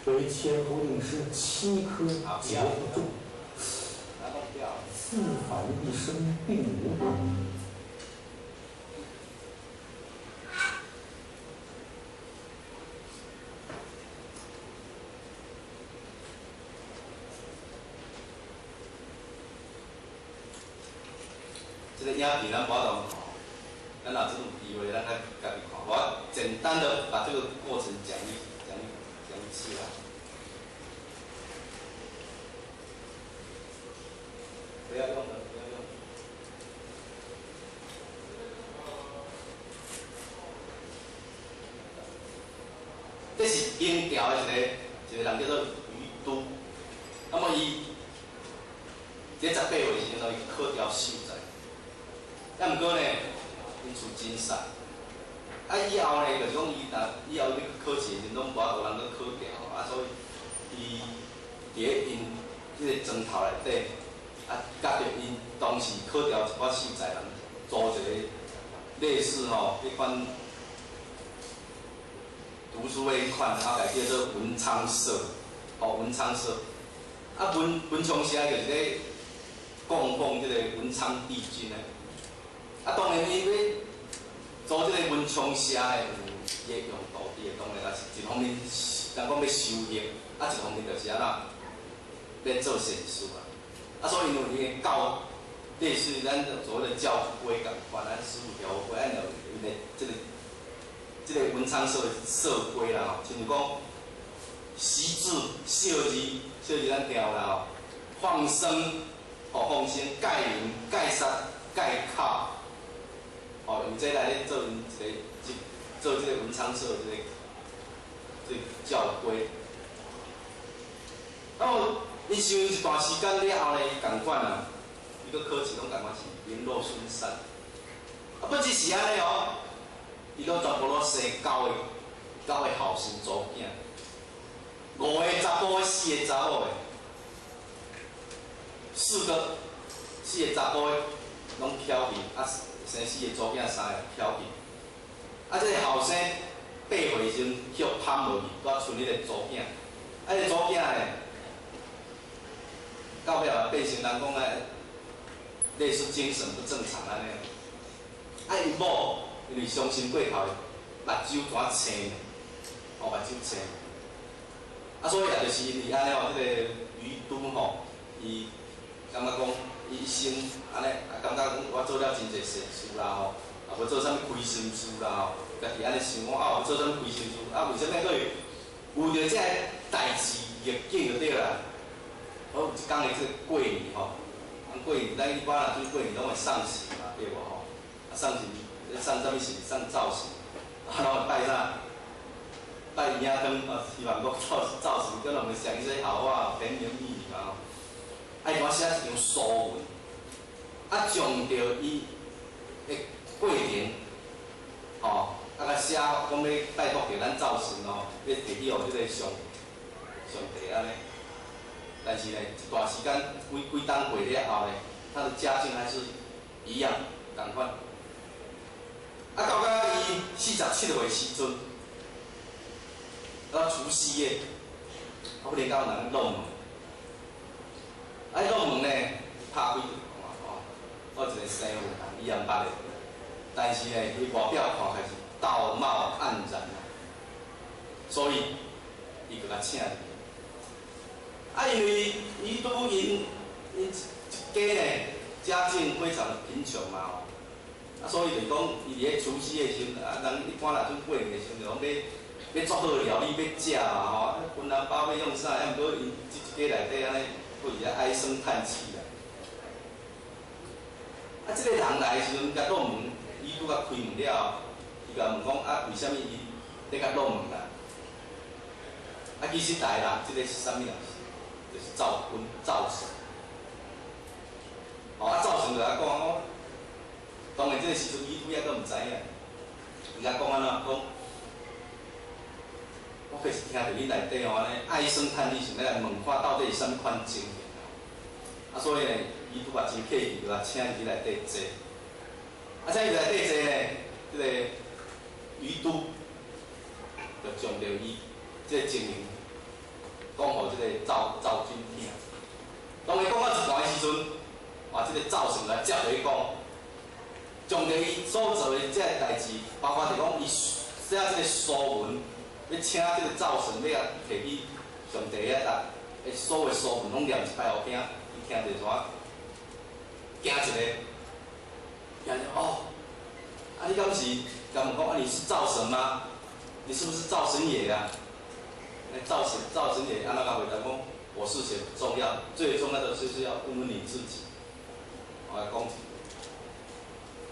为前后令师七科皆不中。自反一生并无。這個影片咱無法度看，咱若這種機會，咱愛家己看。我簡單的把這個過程講一次啦。不要用了，不要用。這是英朝的一個人叫做于都，那麼伊這18歲時陣，伊考著秀才。啊，毋過呢，𪜶厝真細。啊，以後呢，就是講伊若以後欲考試的時陣，攏無法度人閣考著，啊，所以伊佇咧𪜶這個磚頭內底，啊，佮著𪜶當時考著一寡秀才人，組一個類似吼彼款讀書的彼款，啊，共叫做文昌社，吼，文昌社。啊，文昌社就是咧供奉這個文昌帝君的。啊，當然，伊欲組這個文昌社的有伊的用途佇的，當然也是一方面，人講欲修行，啊，一方面就是按怎欲做善事啊。啊，所以因有𪜶的教，類似咱所謂的教規仝款，咱15條規，按有𪜶的這個文昌社的社規啦吼，親像講習字、寫字、寫字咱聽有啦吼，放生、吼放生、戒淫、戒殺、戒口。哦，用這來咧做𪜶一個，做這個文昌社這個教規。啊，伊修一段時間了後呢，伊仝款啊，伊閣考試攏仝款是名落孫山。啊，不只是按呢哦，伊攏全部攏生九個後生查某囝，五個查埔的，四個查某的，四個查埔的攏翹去啊。生四個查某囝，三個翹去。啊，這個後生8歲時陣去予拋無去，拄仔賰彼個查某囝。啊，這個查某囝呢，到尾也變成人講的類似精神不正常按呢。啊，𪜶某因為傷心過頭，目睭怎青，哦，目睭青。啊，所以也就是因為按呢吼，這個于都吼，伊感覺講。伊一生按呢，啊感覺講我做了真濟善事啦吼，也無做啥物虧心事啦吼，家己按呢想講啊，無做啥物虧心事，啊為啥物閣會遇著這个代誌逆境就對啦。好，有一工的這個過年吼，啊過年咱一般若對過年攏會送神嘛，對無吼？啊送神，送啥物神？送灶神，啊攏會拜啥？拜圓仔湯啊，希望講灶神跟我們講一些好話，甜言蜜語嘛吼。啊，伊寫一張書文，啊，將著伊的過程，吼，啊，共寫講欲拜託著咱灶神哦，欲提去予這個上帝按呢。但是呢，一段時間幾幾冬過了後呢，他的家境還是一樣仝款。啊，到甲伊47歲時陣，到除夕夜，啊，忽然間有人敲門。啊！敲門呢，拍開就看吼，有一個生有人，伊也毋捌的，但是呢，伊外表看起來是道貌岸然，所以伊就共請入去。啊，因為伊拄𪜶一家呢，家境非常貧窮嘛吼，啊，所以就是講，伊佇咧除夕的時陣，啊，人一般若陣過年的時陣，就講欲做好料理欲食嘛吼，啊，分紅包欲用啥？啊，毋過𪜶這一家內底按呢。閣佇遐唉聲嘆氣啦！啊，這個人來的時陣，共敲門，伊拄共開門了後，伊共問講啊，為啥物伊咧共敲門啦？啊，其實來人，這個是啥物人？就是灶君、灶神。哦，啊，灶神就共講講，當然這個時陣伊拄猶閣毋知影，伊共講按怎講？我確實聽著恁內底吼按呢唉聲嘆氣，想欲來問看到底是啥物款情形。啊，所以呢，伊伊拄嘛真客氣，就共請入去內底坐。啊，請入內底坐呢，這个俞都就將著伊這个情形講予這个灶灶君聽。當伊講到一半的時陣，哇！這个灶神來接落去講，將著伊所做的這个代誌，包括就講伊寫這個書文，欲請這个灶神欲共提去上帝遐搭，所有書文攏念一擺予聽，伊聽著怎？驚一个，驚一哦，啊你敢是？共問講啊你是灶神嗎？你是不是灶神爺啊？灶神爺按怎共回答講？我是誰不重要，最重要的就是要問問你自己。我來講一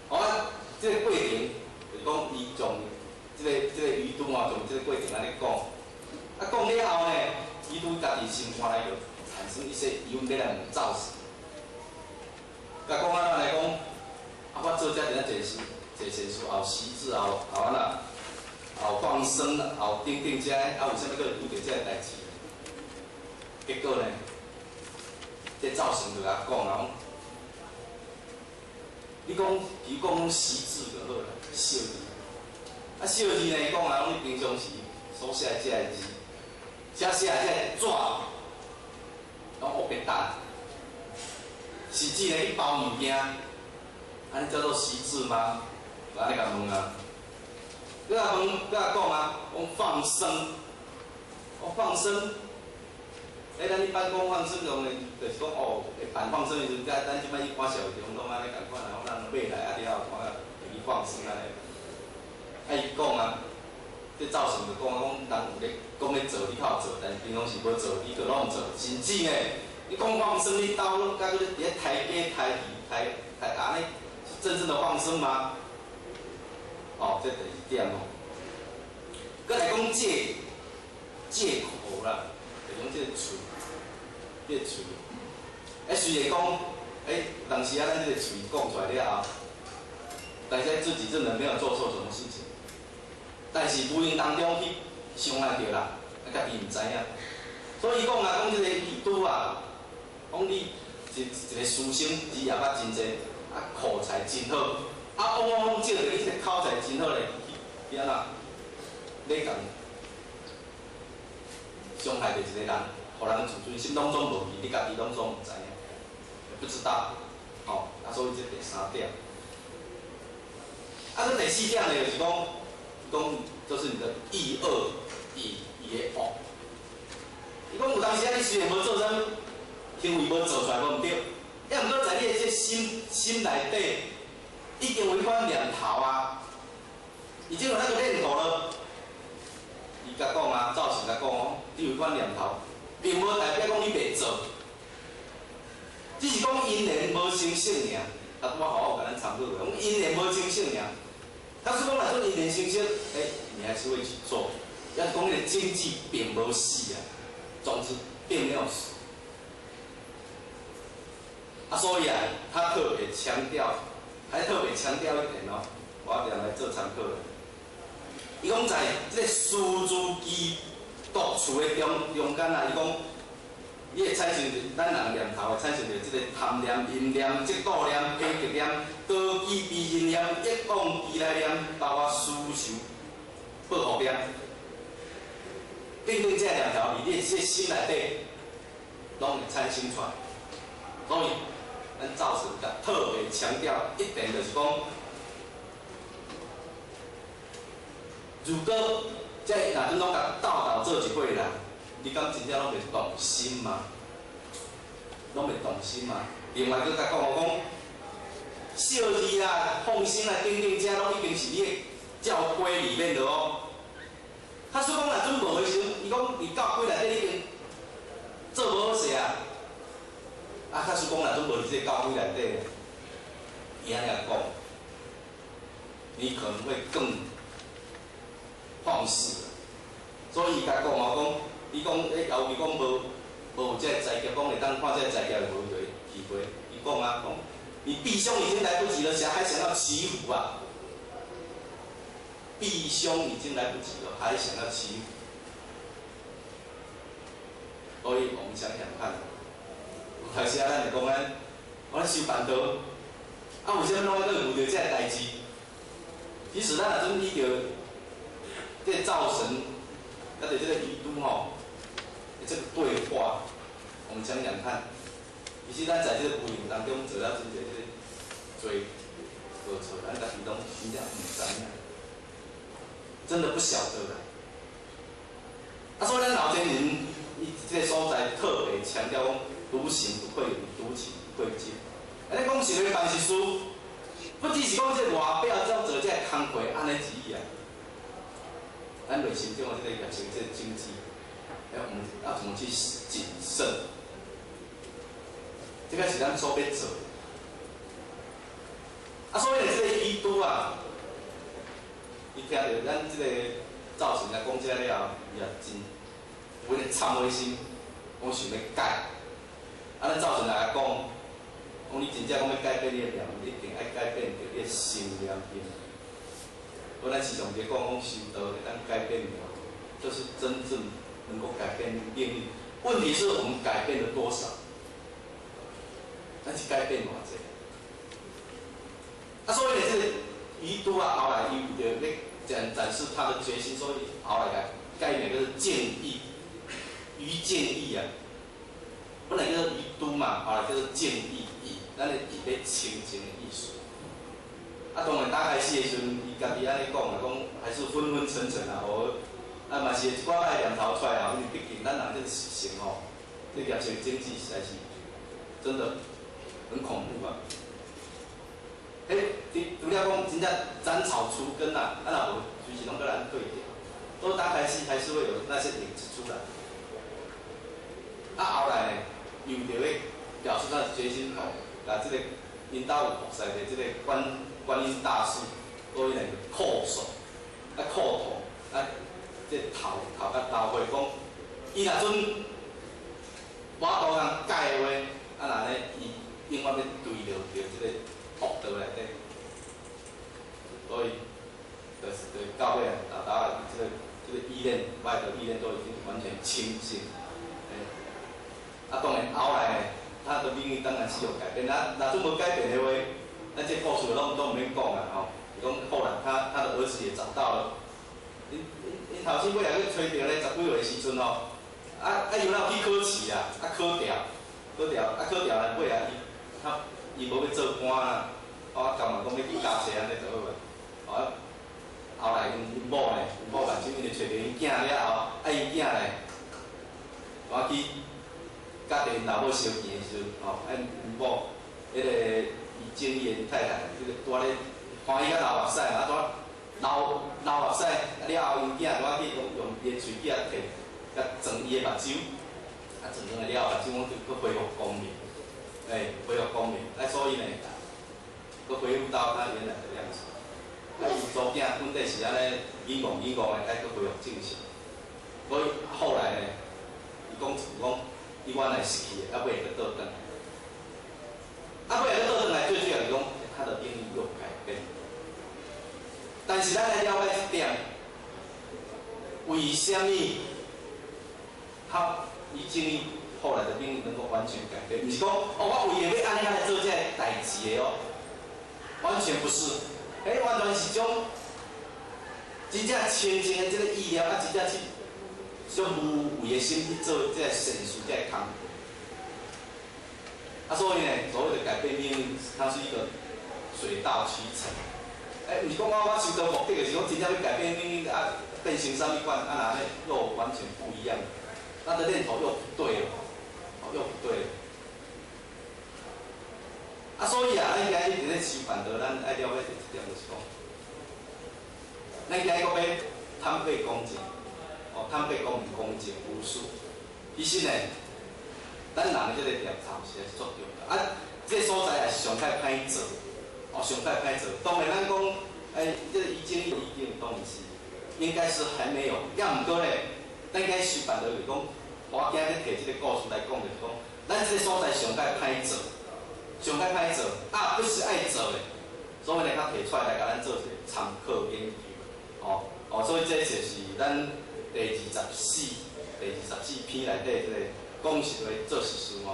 個，好啊，這个過程就是講伊將這个俞都啊，將這个過程按呢講，啊講了後呢，俞都家己心肝內就產生一些疑問，欲來問灶神。共講按怎來講？啊，我做遮爾仔濟事，濟善事，也有習字，也有也有按怎，也有放生，也有等等這，啊，為啥物閣會拄著這个代誌？結果呢，這灶神就共講啊，講你講，比如講習字就好啦，小字。啊，小字呢，講啊，講你平常時所寫的這個字，寫寫的這個紙，攏烏白沓，甚至呢去包物件，按呢叫做習字嗎？就按呢共問啊。閣共問，閣共講啊，講放生，講放生。咱一般講放生，用的就是講哦，會辦放生的時陣，咱這擺一般社會中攏按呢仝款啊，講咱買來啊了後，看會去放生按呢。啊，伊講啊，這灶神就講啊，講人有咧講咧做，你較有做，但是平常時無做，你閣攏毋做。甚至呢，你講放生，你兜攏佮閣咧佇咧刣雞、刣魚、刣刣按呢，是真正的放生嗎？哦，這第二點哦。閣來講戒戒口啦，就講這个喙，這个喙。雖然講，當時啊，咱這个喙講出來了後，但是自己真的沒有做錯什麼事情，但是無形當中去傷害著人，啊，家己毋知影。所以講啊，講這个俞都啊，講你一一个書生，字也捌真濟，啊，口才真好，啊，往往攏借著你這個口才真好咧，去去按怎，咧共傷害著一個人，予人自尊心攏總無去，你家己攏總毋知影，不知道，吼，啊，所以這第三點。啊，這第四點呢，就是講，講就是你的意惡，意伊的惡。伊講有當時啊，你雖然無做啥物行為無做出來無毋對，抑毋過在你的這心心內底，已經有彼款念頭啊，已經有那個念頭了。伊共講啊，灶神共講哦，你有彼款念頭，並無代表講你袂做，只是講因緣無成熟爾。啊，拄仔好有共咱參考過，講因緣無成熟爾。但是講若說因緣成熟，你還是會去做。抑是講你的經濟並無死啊，總之並沒有死。啊，所以啊，他特別強調，還特別強調一點哦，我定來做參考。伊講在這个私自居獨處的中中間啊，伊講，你會產生咱人念頭會產生著這个貪念、淫念、嫉妒念、偏激念、高舉卑人念、欲望依賴念，包括私仇報復念，等等這个念頭，佇你的這個心內底，攏會產生出來。所以，咱灶神共特別強調一點，就是講，如果這若陣攏共鬥鬥做一伙啦，你敢真正攏袂動心嗎？攏袂動心嗎？另外，閣共講哦，講小字啦、放生啦等等，這攏已經是你的教規裡面的哦。假使講若陣無的時陣，伊講佇教規內底已經做無好勢啊。啊，假使講若陣無佇這個教規內底，伊按呢講，你可能會更放肆。所以伊共講哦，講伊講，後期講無無有這个災劫，講會當看這个災劫會無就會祈福。伊講啊，講你避凶已經來不及了，想還想要祈福啊？避凶已經來不及了，還想要祈福？所以我們想想看，有當時啊，咱會講咱我咧修辦道，啊，為啥物攏愛閣遇著這个代誌？其實咱若陣依著這個灶神，佮著這個魚都吼，這個對話，我們講講看。其實咱在這個無形當中做了真濟這個罪過錯，咱家己攏真正毋知影，真的不曉得啦。啊，所以咱老前人伊這個所在特別強調講，獨行不愧獨行不愧己。啊，你講實話辦實事，不只是講這個外表怎做這個工課按呢而已啊。咱內心中的這個業性、這個經濟，哎，我們要怎麼去謹慎？這個是咱所欲做的。啊，所以呢，這個伊都啊，伊聽著咱這個灶神來講這了後，伊也真有彼個懺悔心，講想欲改。啊，咱灶神來講，講你真正講欲改變你的命，你一定愛改變著你的心念心。我咱時常佇講講修道會當改變命，這是真正能夠改變命運。問題是我們改變了多少？咱是改變偌濟？啊，所以呢，這個魚都啊，後來伊為著欲展展示他的決心，所以後來改名叫做建義，魚建義啊。本來叫做魚都嘛，後來叫做建義義，咱的義欲清淨的意思。啊，當然打開始的時陣，伊家己按呢講啊，講還是昏昏沉沉啊，無啊嘛是會一寡歹念頭出來啊，因為畢竟咱人這個習性吼，這業性經濟實在是真的很恐怖啊。彼除了講真正斬草除根啊，啊若無隨時攏閣咱對著，都剛開始還是會有那些影子出來。啊，後來呢，又著欲表示他的決心吼，共這個𪜶兜有服侍的這個觀觀音大士，所以呢叩首，啊叩頭，啊這頭頭共流血講，伊若準無法度通改的話，啊若呢，伊永遠欲墜落佇這個惡道內底，所以就是到尾啊，達達這個意念，外的意念都已經完全清淨。啊，當然後來呢，他的命運當然是有改變。那若準無改變的話，咱這故事攏毋免講啦吼。是講後來他的兒子也找到了。𪜶𪜶𪜶頭先尾仔去揣著咧，十幾歲的時陣吼，啊啊伊有哪有去考試啊？啊考掉，考掉，啊考掉來尾仔伊他伊無欲做官啊，啊甘願講欲去教冊按呢就好啊。啊，後來𪜶某呢，𪜶某目睭因為揣著𪜶囝了後，啊𪜶囝咧，我去佮𪜶老母相見的時陣，吼，啊𪜶某彼個伊正義的太太，這個拄咧歡喜甲流目屎嘛，啊拄流流目屎，啊了後𪜶囝拄仔去用用伊的喙齒仔摕，共撞伊的目睭，啊撞轉來了後，目睭攏就閣恢復光明，欸，恢復光明，啊所以呢，閣恢復到他原來的樣子。啊，伊查某囝本底是按呢語戇語戇的，愛閣恢復正常。所以後來呢，伊講講，伊原來失去的，啊尾閣倒轉來，啊尾閣倒轉來，最主要是講他的命運又改變。但是咱來了解一點，為啥物他已經後來的命運能夠完全改變？毋是講哦，我為著欲按呢來做這個代誌的哦，完全不是，欸，完全是將真正清淨的這個意念，啊，真正去將無畏的心去做這個善事，這個工課。啊，所以呢，所謂的改變命運，它是一個水到渠成。欸，毋是講我修道目的就是講真正欲改變命運啊，變成啥物款啊？若按呢又完全不一樣，他的念頭又不對了，哦，又不對了。啊，所以啊，咱今日佇咧修辦道，咱愛了解一點就是講，咱今日閣欲坦白公正，哦，坦白講公正無私。其實呢，咱人的這個念頭實在是足重要。啊，這個所在也是上較歹做，哦，上較歹做。當然，咱講，欸，這個已經已經當然是應該是還沒有。抑毋過咧，咱今日修辦道就是講，我今日提這個故事來講，就是講，咱這個所在上較歹做，上較歹做，啊，不是愛做的，所以呢，較提出來來共咱做一個參考研究，哦哦，所以這就是咱第二十四篇內底這個講實話做實事吼。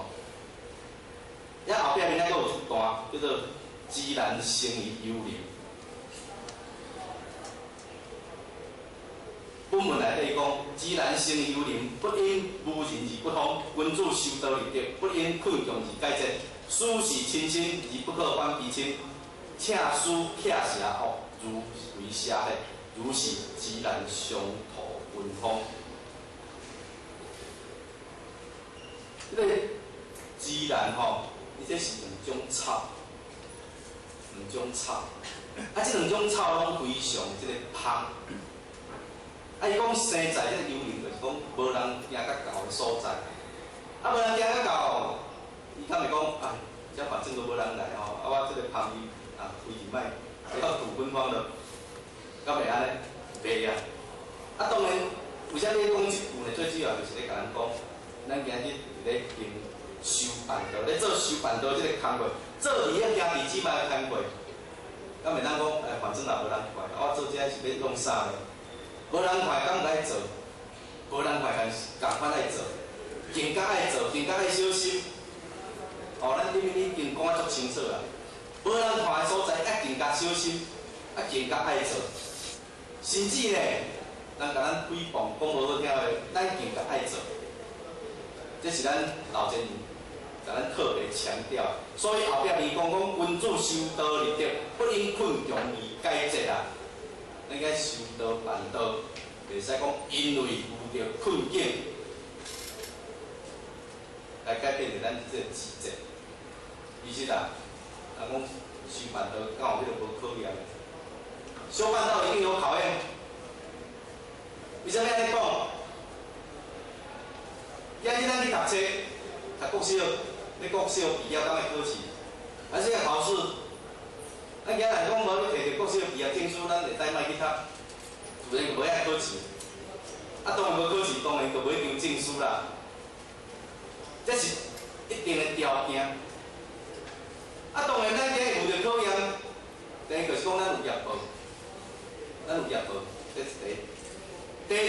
遐後壁面還閣有一段，叫做“知难成于幽灵”。本文内底讲：知难成于幽灵，不因无人而不通；君子修道立德，不因困穷而改节。师事亲亲而不可反其亲，请师拆邪恶，如为邪的，如是知难常吐芬芳。这个芝兰吼，伊这是两种草，两种草，啊，这两种草拢非常这个芳。啊，伊讲生在这个幽林，就是讲无人行甲到的所在。啊，无人行甲到，伊敢会讲，哎，遮反正都无人来吼，啊，我这个芳伊啊，开始莫，会到吐芬芳了，敢会按呢？袂啊。啊，当然，为啥物讲这句呢？最主要就是咧共咱讲，咱今日伫咧行修办道，咧做修办道这个工课，做义仔兄弟姊妹的工课，敢会当讲，哎，反正也无人看，啊，我做这是欲弄啥呢？无人看，敢毋爱做？无人看，共款爱做，更加爱做，更加爱小心。哦，咱顶面已经讲啊足清楚啦。无人看的所在，犹更加小心，犹更加爱做。甚至呢，人共咱诽谤，讲无好听话，咱更加爱做。这是咱老前人共咱特别强调。所以后壁伊讲讲，君子修道立德，不因困穷而改节啊。咱应该修道办道，袂使讲因为遇著困境来改变著咱这个志节。其实啊，人讲修办道，敢有彼个无考验？修办道一定有考验。为啥物按呢讲？今日咱去读册，读国小，你国小毕业敢爱考试？还是要考试？咱今日讲无你摕著国小毕业证书，咱会使莫去读，自然就无爱考试。啊，当然无考试，当然就无彼张证书啦。这是一定的条件。啊，当然咱今日遇著考验，等于就是讲咱有业报，咱有业报，这是第一。第二，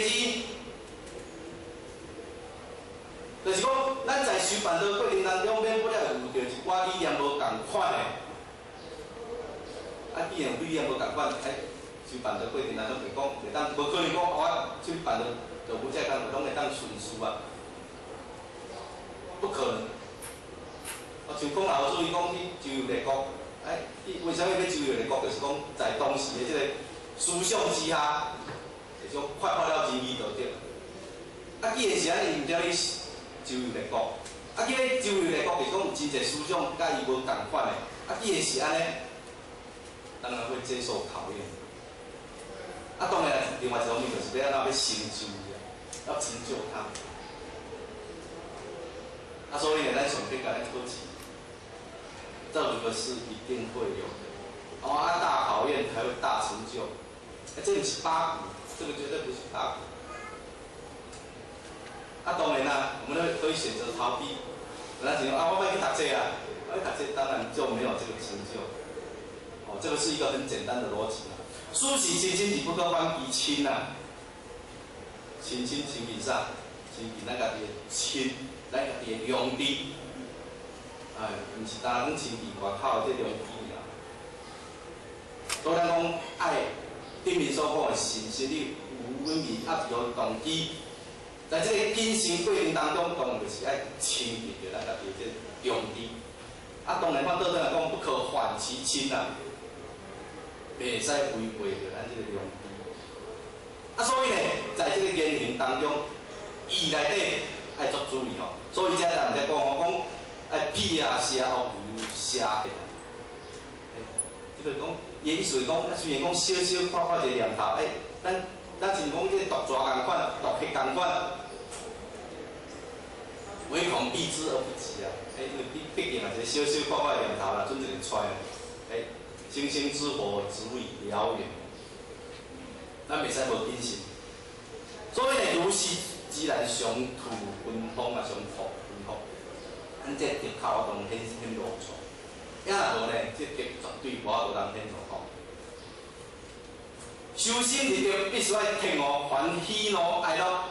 就是讲咱在修办道过程当中，免不了遇著一寡理念无仝款的。啊，既然理念无仝款，哎，修办道过程当中袂讲，袂当，无可能讲我去办道就无这工课拢会当顺遂啊，不可能。我像讲老师伊讲去周游列国，哎，伊为啥物欲周游列国？就是讲在当时的这个思想之下，就是讲缺乏了仁义道德。啊，既然是按呢，伊毋才去周游列国。啊，去咧周游列国，就是讲有真济思想佮伊无仝款的。啊，既然是按呢，当然会接受考验。啊，当然，另外一方面就是欲按怎欲成就伊啊，要成就他。啊，所以呢，咱上帝共咱考试，这个是一定会有的。哦，啊，大考验才会大成就。啊，这毋是八股，这个绝对不是八股。啊，当然啦，我们都可以选择逃避。咱想啊，我欲去读册啊，我去读册当然就没有这个成就。哦，这个是一个很简单的逻辑啊。师事亲亲而不可反其亲啊。亲亲亲近啥？亲近咱家己的亲，咱家己的良知。哎，毋是焦讲亲近外口的这良知啊。所以咱讲爱顶面所讲的信息，你有稳定啊，有动机，在这个谨慎过程当中，当然就是爱亲近著咱家己的这良知。啊，当然反倒转来讲，不可反其亲啊。袂使违背著咱这个良知。啊，所以呢，在这个言行当中，意内底爱足注意吼。所以遮人才讲吼，讲爱避啊邪恶如邪的。这个讲，伊的意思是讲，虽然讲小小看看一个念头，哎，咱像讲这个毒蛇仝款，毒蛇仝款，唯恐避之而不及啊！哎，因为毕竟啊，一个小小看看的念头啦，准一个出来，哎。星星之火，足以燎原。咱袂使无谨慎。所以呢，如是自然常吐芬芳啊，常吐芬芳。咱这德口当显显露出来，抑若无呢，这德绝对无法度通显露吼。修身立德，必须爱彻悟凡喜怒哀乐，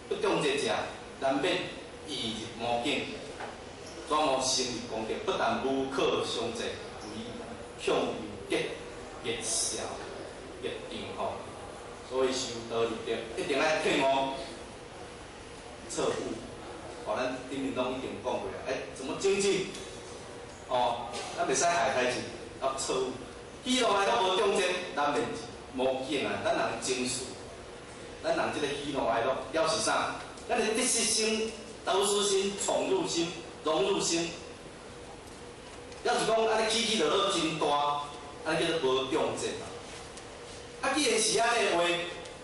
不中这者，难免易入魔境。轉無成立功德，不但無可相濟，唯向有得結消結定吼。所以修道立德，一定愛退悟徹悟。哦，咱頂面攏已經講過啊。欸，怎麼精進？哦，咱袂使害代志，要徹悟。喜怒哀樂無中節，咱免無境啊。咱人情緒，咱人這個喜怒哀樂表示啥？咱的得失心、得失心、寵辱心、榮辱心，要是講按呢起起落落真大，按呢叫做無中節嘛。啊，既然是按呢話，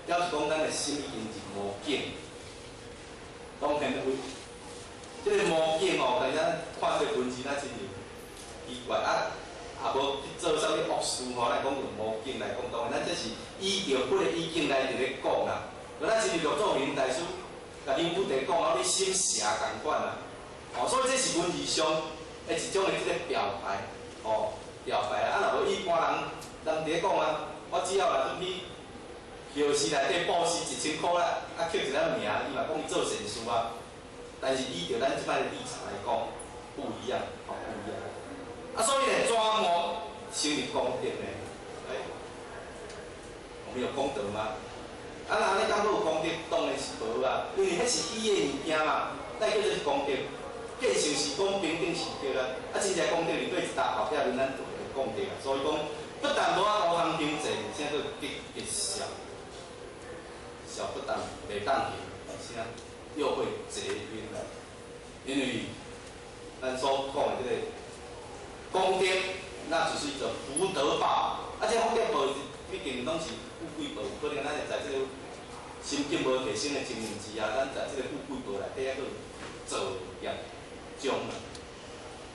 表示講咱的心已經是無境。當然有，這個無境哦，大家看這個文字，咱真是奇怪啊！也無去做啥物惡事吼，來講用無境來講，當然咱這是依著佛的意境來佇咧講啦。咱是六祖慧能大師共梁武帝講啊，你心邪仝款啦。哦，所以這是文字上的一種的這個表白，哦，表白啊！啊，若無一般人，人佇咧講啊，我只要來去藥市內底布施1000箍啦，啊，刻一個名，伊嘛講伊做善事啊。但是依著咱這擺的立場來講，不一樣，哦，不一樣。啊，所以呢，怎麼成立功德呢？欸，我們有功德嗎？啊，若按呢講閣有功德，當然是無啊，因為彼是伊的物件嘛，那叫做是功德。見性是講平等是德啊，啊，真正功德是對一搭後壁面咱做的功德啊。所以講，不但無法度通行濟，而且閣得結消，消不但袂當行，而且又會結冤來。因為咱所講的這個功德，那只是一種福德報。啊，這福德報畢竟攏是富貴報，可能咱會在這個心境無提升的情形之下，咱在這個富貴報內底還閣造業障啊，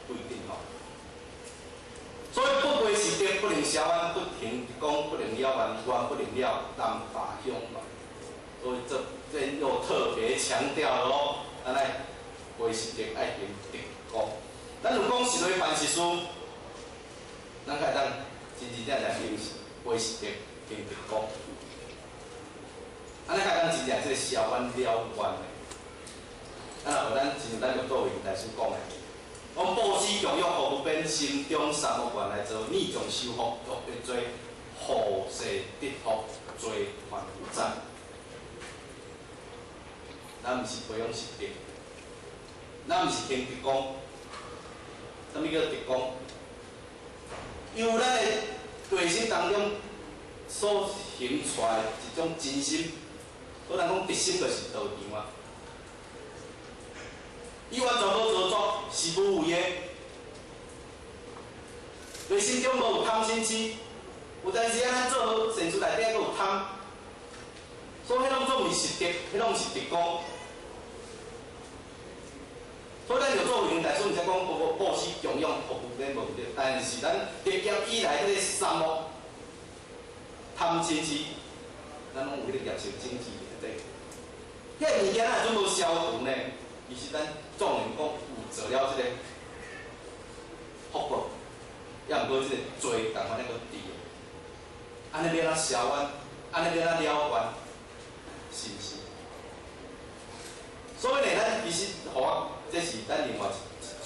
不一定吼。所以不為是德，不能消冤，不停功，不能了願，願不能了，南法鄉嘛。所以這這又特別強調了哦，咱來為是德愛行德功。咱有講實話辦實事，咱會當真真正正行為是德，行德功。按呢才會當真正這個消冤了願的。啊，若無咱親像咱六祖慧能大師講的，講布施供養護無邊，心中三惡願來做，逆眾修福若必做，後世得福罪還債。咱毋是培養實德，咱毋是行德功。啥物叫德功？由咱的內心當中所行出來一種真心，所以咱講直心就是道場啊。伊完全無造作，是無為的。內心中無有貪嗔癡，有陣時啊，咱做好善事內底閣有貪，所以彼攏總毋是實德，彼攏是德功。所以咱六祖慧能大師毋才講布施供養服務免無對，但是咱得業以來彼個三惡貪嗔癡，咱攏有彼個業習種子內底。彼個物件若陣無消除呢，其實咱縱然講有做了這個福報，也毋過這個罪仝款咧閣佇。按呢欲按怎消冤？按呢欲按怎了願？是毋是？所以呢，咱其實予我，這是咱另外一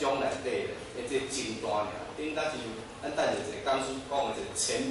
種內底的這個爭端爾。頂當就咱等下一個講師講的一個前言。